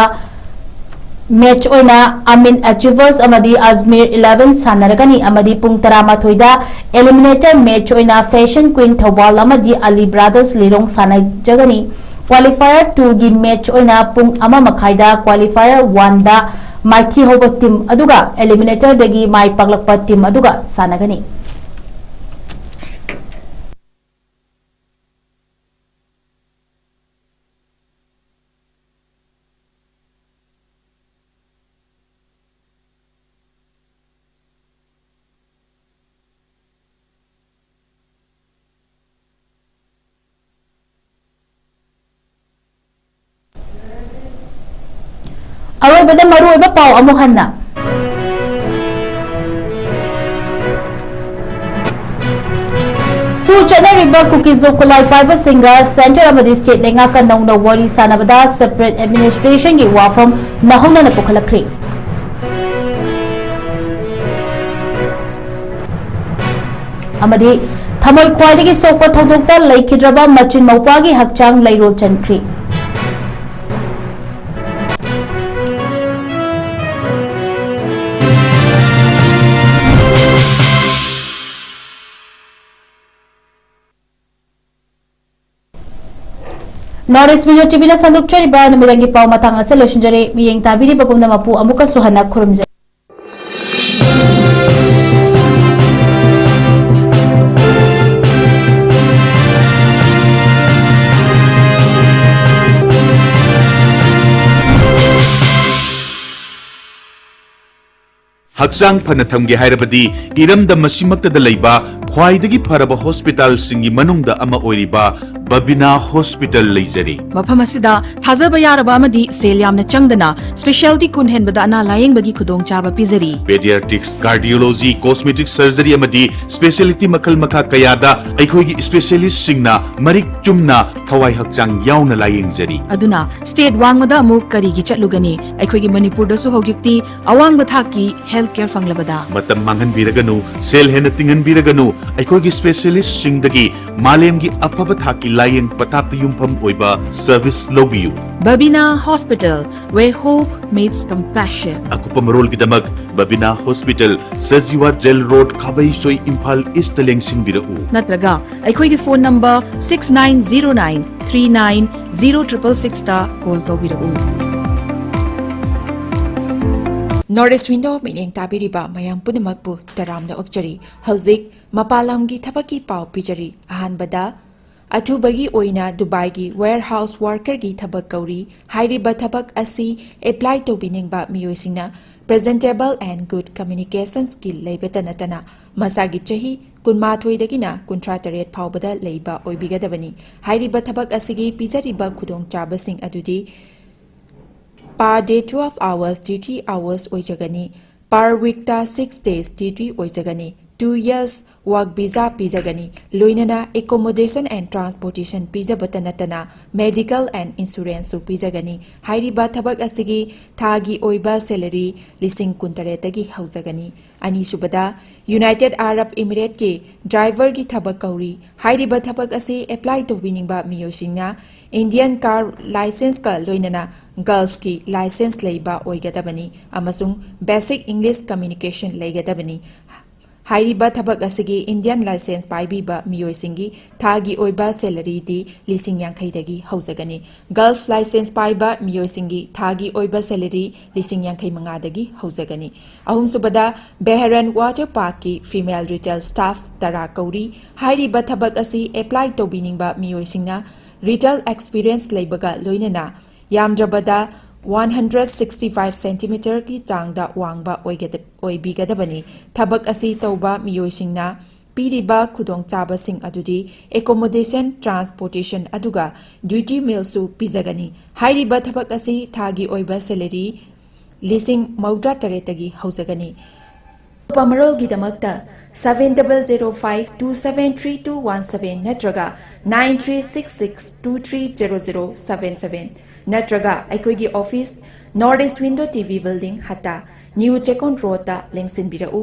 ꯃꯦꯆ ꯑꯣꯏꯅ ꯑꯃꯤꯟ ꯑꯆꯤꯚꯔꯁ ꯑꯃꯗꯤ ꯑꯖꯃꯤꯔ ꯏꯂꯦꯚꯦꯟ ꯁꯥꯟꯅꯔꯒꯅꯤ ꯑꯃꯗꯤ ꯄꯨꯡ ꯇꯔꯥꯃꯥꯊꯣꯏꯗ ꯑꯦꯂꯤꯃꯤꯅꯦꯇꯔ ꯃꯦꯆ ꯑꯣꯏꯅ ꯐꯦꯁꯟ ꯀ꯭ꯋꯤꯟ ꯊꯧꯕꯥꯜ ꯑꯃꯗꯤ ꯑꯂꯤ ꯕ꯭ꯔꯥꯗꯔꯁ ꯂꯤꯂꯣꯡ ꯁꯥꯟꯅꯖꯒꯅꯤ꯫ ꯀ꯭ꯋꯥꯂꯤꯐꯥꯌꯔ ꯇꯨꯒꯤ ꯃꯦꯆ ꯑꯣꯏꯅ ꯄꯨꯡ ꯑꯃ ꯃꯈꯥꯏꯗ ꯀ꯭ꯋꯥꯂꯤꯐꯥꯌꯔ ꯋꯥꯟꯗ ꯃꯥꯏꯊꯤꯍꯧꯕ ꯇꯤꯝ ꯑꯗꯨꯒ ꯑꯦꯂꯤꯃꯤꯅꯦꯇꯔꯗꯒꯤ ꯃꯥꯏ ꯄꯥꯛꯂꯛꯄ ꯇꯤꯝ ꯑꯗꯨꯒ ꯁꯥꯟꯅꯒꯅꯤ꯫ ꯑꯔꯣꯏꯕꯗ ꯃꯔꯨꯑꯣꯏꯕ ꯄꯥꯎ ꯑꯃꯨꯛ ꯍꯟꯅ꯫ ꯁꯨ ꯆꯠꯅꯔꯤꯕ ꯀꯨꯀꯤ-ꯖꯨ ꯈꯨꯠꯂꯥꯏ ꯄꯥꯏꯕꯁꯤꯡꯒ centre ꯑꯃꯗꯤ state ꯂꯩꯉꯥꯛꯀ ꯅꯧꯅ ꯋꯥꯔꯤ ꯁꯥꯟꯅꯕꯗ separate administrationꯒꯤ ꯋꯥꯐꯝ ꯅꯧꯍꯧꯅꯅ ꯄꯨꯈꯠꯂꯛꯈ꯭ꯔꯤ꯫ ꯑꯃꯗꯤ ꯊꯃꯣꯏ ꯈ꯭ꯋꯥꯏꯗꯒꯤ ꯁꯣꯛꯄ ꯊꯧꯗꯣꯛꯇ ꯂꯩꯈꯤꯗ꯭ꯔꯕ ꯃꯆꯤꯟ ꯃꯧꯄ꯭ꯋꯥꯒꯤ ꯍꯛꯆꯥꯡ ꯂꯩꯔꯣꯜ ꯆꯟꯈ꯭ꯔꯤ꯫ North East Window TVꯅ ꯁꯟꯗꯣꯛꯆꯔꯤꯕ ꯅꯨꯃꯤꯗꯥꯡꯒꯤ ꯄꯥꯎ ꯃꯇꯥꯡ ꯑꯁꯤ ꯂꯣꯏꯁꯤꯟꯖꯔꯦ꯫ ꯃꯤꯠꯌꯦꯡ ꯇꯥꯕꯤꯔꯤꯕ ꯄꯨꯝꯅꯃꯛꯄꯨ ꯑꯃꯨꯛꯀꯁꯨ ꯍꯟꯅ ꯈꯨꯔꯨꯝꯖꯔꯤ꯫ ꯍꯛꯆꯥꯡ ꯐꯅ ꯊꯝꯒꯦ ꯍꯥꯏꯔꯕꯗꯤ ꯏꯔꯝꯗꯝ ꯑꯁꯤꯃꯛꯇꯗ ꯂꯩꯕ ꯈ꯭ꯋꯥꯏꯗꯒꯤ ꯐꯔꯕ hospitalꯁꯤꯡꯒꯤ ꯃꯅꯨꯡꯗ ꯑꯃ ꯑꯣꯏꯔꯤꯕ ꯕꯕꯤꯅꯥ Hospital ꯂꯩꯖꯔꯤ꯫ ꯃꯐꯝ ꯑꯁꯤꯗ ꯊꯥꯖꯕ ꯌꯥꯔꯕ ꯑꯃꯗꯤ ꯁꯦꯜ ꯌꯥꯝꯅ ꯆꯪꯗꯅ specialty ꯀꯨꯟ ꯍꯦꯟꯕꯗ ꯑꯅꯥ ꯂꯥꯌꯦꯡꯕꯒꯤ ꯈꯨꯗꯣꯡꯆꯥꯕ ꯄꯤꯖꯔꯤ꯫ Pediatrics, cardiology, cosmetic surgery ꯑꯃꯗꯤ specialty ꯃꯈꯜ ꯃꯈꯥ ꯀꯌꯥꯗ ꯑꯩꯈꯣꯏꯒꯤ specialistꯁꯤꯡꯅ ꯃꯔꯤꯛ ꯆꯨꯝꯅ ꯊꯋꯥꯏ ꯍꯛꯆꯥꯡ ꯌꯥꯎꯅ ꯂꯥꯌꯦꯡꯖꯔꯤ꯫ ꯑꯗꯨꯅ state ꯋꯥꯡꯃꯗ ꯑꯃꯨꯛ ꯀꯔꯤꯒꯤ ꯆꯠꯂꯨꯒꯅꯤ? ꯑꯩꯈꯣꯏꯒꯤ ꯃꯅꯤꯄꯨꯔꯗꯁꯨ ꯍꯧꯖꯤꯛꯇꯤ ꯑꯋꯥꯡꯕ ꯊꯥꯛꯀꯤ health care ꯐꯪꯂꯕꯗ꯫ ꯃꯇꯝ ꯃꯥꯡꯍꯟꯕꯤꯔꯒꯅꯨ, ꯁꯦꯜ ꯍꯦꯟꯅ ꯇꯤꯡꯍꯟꯕꯤꯔꯒꯅꯨ, ꯑꯩꯈꯣꯏꯒꯤ specialistꯁꯤꯡꯗꯒꯤ ꯃꯥꯂꯦꯝꯒꯤ ꯑꯐꯕ ꯊꯥꯛꯀꯤ ꯂꯥꯌꯦꯡ ꯄꯊꯥꯞꯇ ꯌꯨꯝꯐꯝ ꯑꯣꯏꯕ service ꯂꯧꯕꯤꯌꯨ꯫ Babina Hospital, where hope meets compassion. ꯑꯀꯨꯞꯄ ꯃꯔꯣꯜꯒꯤꯗꯃꯛ Babina Hospital, Sajiwa Jail Road, ꯈꯥꯕꯩꯁꯣꯏ, Imphal Eastꯇ ꯂꯦꯡꯁꯤꯟꯕꯤꯔꯛꯎ꯫ ꯅꯠꯇ꯭ꯔꯒ ꯑꯩꯈꯣꯏꯒꯤ phone number six nine zero nine three nine zero triple sixꯇ call ꯇꯧꯕꯤꯔꯛꯎ꯫ North East Window ꯃꯤꯠꯌꯦꯡ ꯇꯥꯕꯤꯔꯤꯕ ꯃꯌꯥꯝ ꯄꯨꯝꯅꯃꯛꯄꯨ ꯇꯔꯥꯝꯅ ꯑꯣꯛꯆꯔꯤ꯫ ꯍꯧꯖꯤꯛ ꯃꯄꯥꯟ ꯂꯝꯒꯤ ꯊꯕꯛꯀꯤ ꯄꯥꯎ ꯄꯤꯖꯔꯤ꯫ ꯑꯍꯥꯟꯕꯗ, ꯑꯊꯨꯕꯒꯤ ꯑꯣꯏꯅ ꯗꯨꯕꯥꯏꯒꯤ warehouse workerꯒꯤ ꯊꯕꯛ ꯀꯧꯔꯤ꯫ ꯍꯥꯏꯔꯤꯕ ꯊꯕꯛ ꯑꯁꯤ apply ꯇꯧꯕꯤꯅꯤꯡꯕ ꯃꯤꯑꯣꯏꯁꯤꯡꯅ presentable and good communication skill ꯂꯩꯕꯇ ꯅꯠꯇꯅ ꯃꯁꯥꯒꯤ ꯆꯍꯤ ꯀꯨꯟꯃꯥꯊꯣꯏꯗꯒꯤꯅ ꯀꯨꯟꯊ꯭ꯔꯥ ꯇꯔꯦꯠ ꯐꯥꯎꯕꯗ ꯂꯩꯕ ꯑꯣꯏꯕꯤꯒꯗꯕꯅꯤ꯫ ꯍꯥꯏꯔꯤꯕ ꯊꯕꯛ ꯑꯁꯤꯒꯤ ꯄꯤꯖꯔꯤꯕ ꯈꯨꯗꯣꯡꯆꯥꯕꯁꯤꯡ ꯑꯗꯨꯗꯤ Per day twelve hours duty hours ꯑꯣꯏꯖꯒꯅꯤ꯫ Per weekꯇ six days duty ꯑꯣꯏꯖꯒꯅꯤ꯫ Two years work visa ꯄꯤꯖꯒꯅꯤ꯫ ꯂꯣꯏꯅꯅ accommodation and transportation ꯄꯤꯖꯕꯇ ꯅꯠꯇꯅ medical and insuranceꯁꯨ ꯄꯤꯖꯒꯅꯤ꯫ ꯍꯥꯏꯔꯤꯕ ꯊꯕꯛ ꯑꯁꯤꯒꯤ ꯊꯥꯒꯤ ꯑꯣꯏꯕ salary ꯂꯤꯁꯤꯡ ꯀꯨꯟꯇꯔꯦꯠꯇꯒꯤ ꯍꯧꯖꯒꯅꯤ꯫ ꯑꯅꯤꯁꯨꯕꯗ, United Arab Emirateꯀꯤ driverꯒꯤ ꯊꯕꯛ ꯀꯧꯔꯤ꯫ ꯍꯥꯏꯔꯤꯕ ꯊꯕꯛ ꯑꯁꯤ apply ꯇꯧꯕꯤꯅꯤꯡꯕ ꯃꯤꯑꯣꯏꯁꯤꯡꯅ Indian car licenceꯀ ꯂꯣꯏꯅꯅ Gulfꯀꯤ license ꯂꯩꯕ ꯑꯣꯏꯒꯗꯕꯅꯤ ꯑꯃꯁꯨꯡ basic English communication ꯂꯩꯒꯗꯕꯅꯤ꯫ ꯍꯥꯏꯔꯤꯕ ꯊꯕꯛ ꯑꯁꯤꯒꯤ Indian license ꯄꯥꯏꯕꯤꯕ ꯃꯤꯑꯣꯏꯁꯤꯡꯒꯤ ꯊꯥꯒꯤ ꯑꯣꯏꯕ salaryꯗꯤ ꯂꯤꯁꯤꯡ ꯌꯥꯡꯈꯩꯗꯒꯤ ꯍꯧꯖꯒꯅꯤ꯫ Gulf license ꯄꯥꯏꯕ ꯃꯤꯑꯣꯏꯁꯤꯡꯒꯤ ꯊꯥꯒꯤ ꯑꯣꯏꯕ salary ꯂꯤꯁꯤꯡ ꯌꯥꯡꯈꯩ ꯃꯉꯥꯗꯒꯤ ꯍꯧꯖꯒꯅꯤ꯫ ꯑꯍꯨꯝꯁꯨꯕꯗ, Bahrain Water Parkꯀꯤ female retail staff ꯇꯔꯥ ꯀꯧꯔꯤ꯫ ꯍꯥꯏꯔꯤꯕ ꯊꯕꯛ ꯑꯁꯤ apply ꯇꯧꯕꯤꯅꯤꯡꯕ ꯃꯤꯑꯣꯏꯁꯤꯡꯅ retail experience ꯂꯩꯕꯒ ꯂꯣꯏꯅꯅ ꯌꯥꯝꯗ꯭ꯔꯕꯗ one hundred sixty five centimeterꯒꯤ ꯆꯥꯡꯗ ꯋꯥꯡꯕ ꯑꯣꯏꯒꯗ-, ꯑꯣꯏꯕꯤꯒꯗꯕꯅꯤ꯫ ꯊꯕꯛ ꯑꯁꯤ ꯇꯧꯕ ꯃꯤꯑꯣꯏꯁꯤꯡꯅ ꯄꯤꯔꯤꯕ ꯈꯨꯗꯣꯡꯆꯥꯕꯁꯤꯡ ꯑꯗꯨꯗꯤ accommodation, transportation ꯑꯗꯨꯒ duty mealꯁꯨ ꯄꯤꯖꯒꯅꯤ꯫ ꯍꯥꯏꯔꯤꯕ ꯊꯕꯛ ꯑꯁꯤ ꯊꯥꯒꯤ ꯑꯣꯏꯕ salary ꯂꯤꯁꯤꯡ ꯃꯧꯗ꯭ꯔꯥ ꯇꯔꯦꯠꯇꯒꯤ ꯍꯧꯖꯒꯅꯤ꯫ ꯑꯀꯨꯞꯄ ꯃꯔꯣꯜꯒꯤꯗꯃꯛꯇ seven double zero five two seven three two one seven ꯅꯠꯇ꯭ꯔꯒ nine three six six two three zero zero seven seven ꯅꯠꯇ꯭ꯔꯒ ꯑꯩꯈꯣꯏꯒꯤ office, North East Window T V Building, ꯍꯠꯇꯥ, New Chekon Roadꯇ ꯂꯦꯡꯁꯤꯟꯕꯤꯔꯛꯎ꯫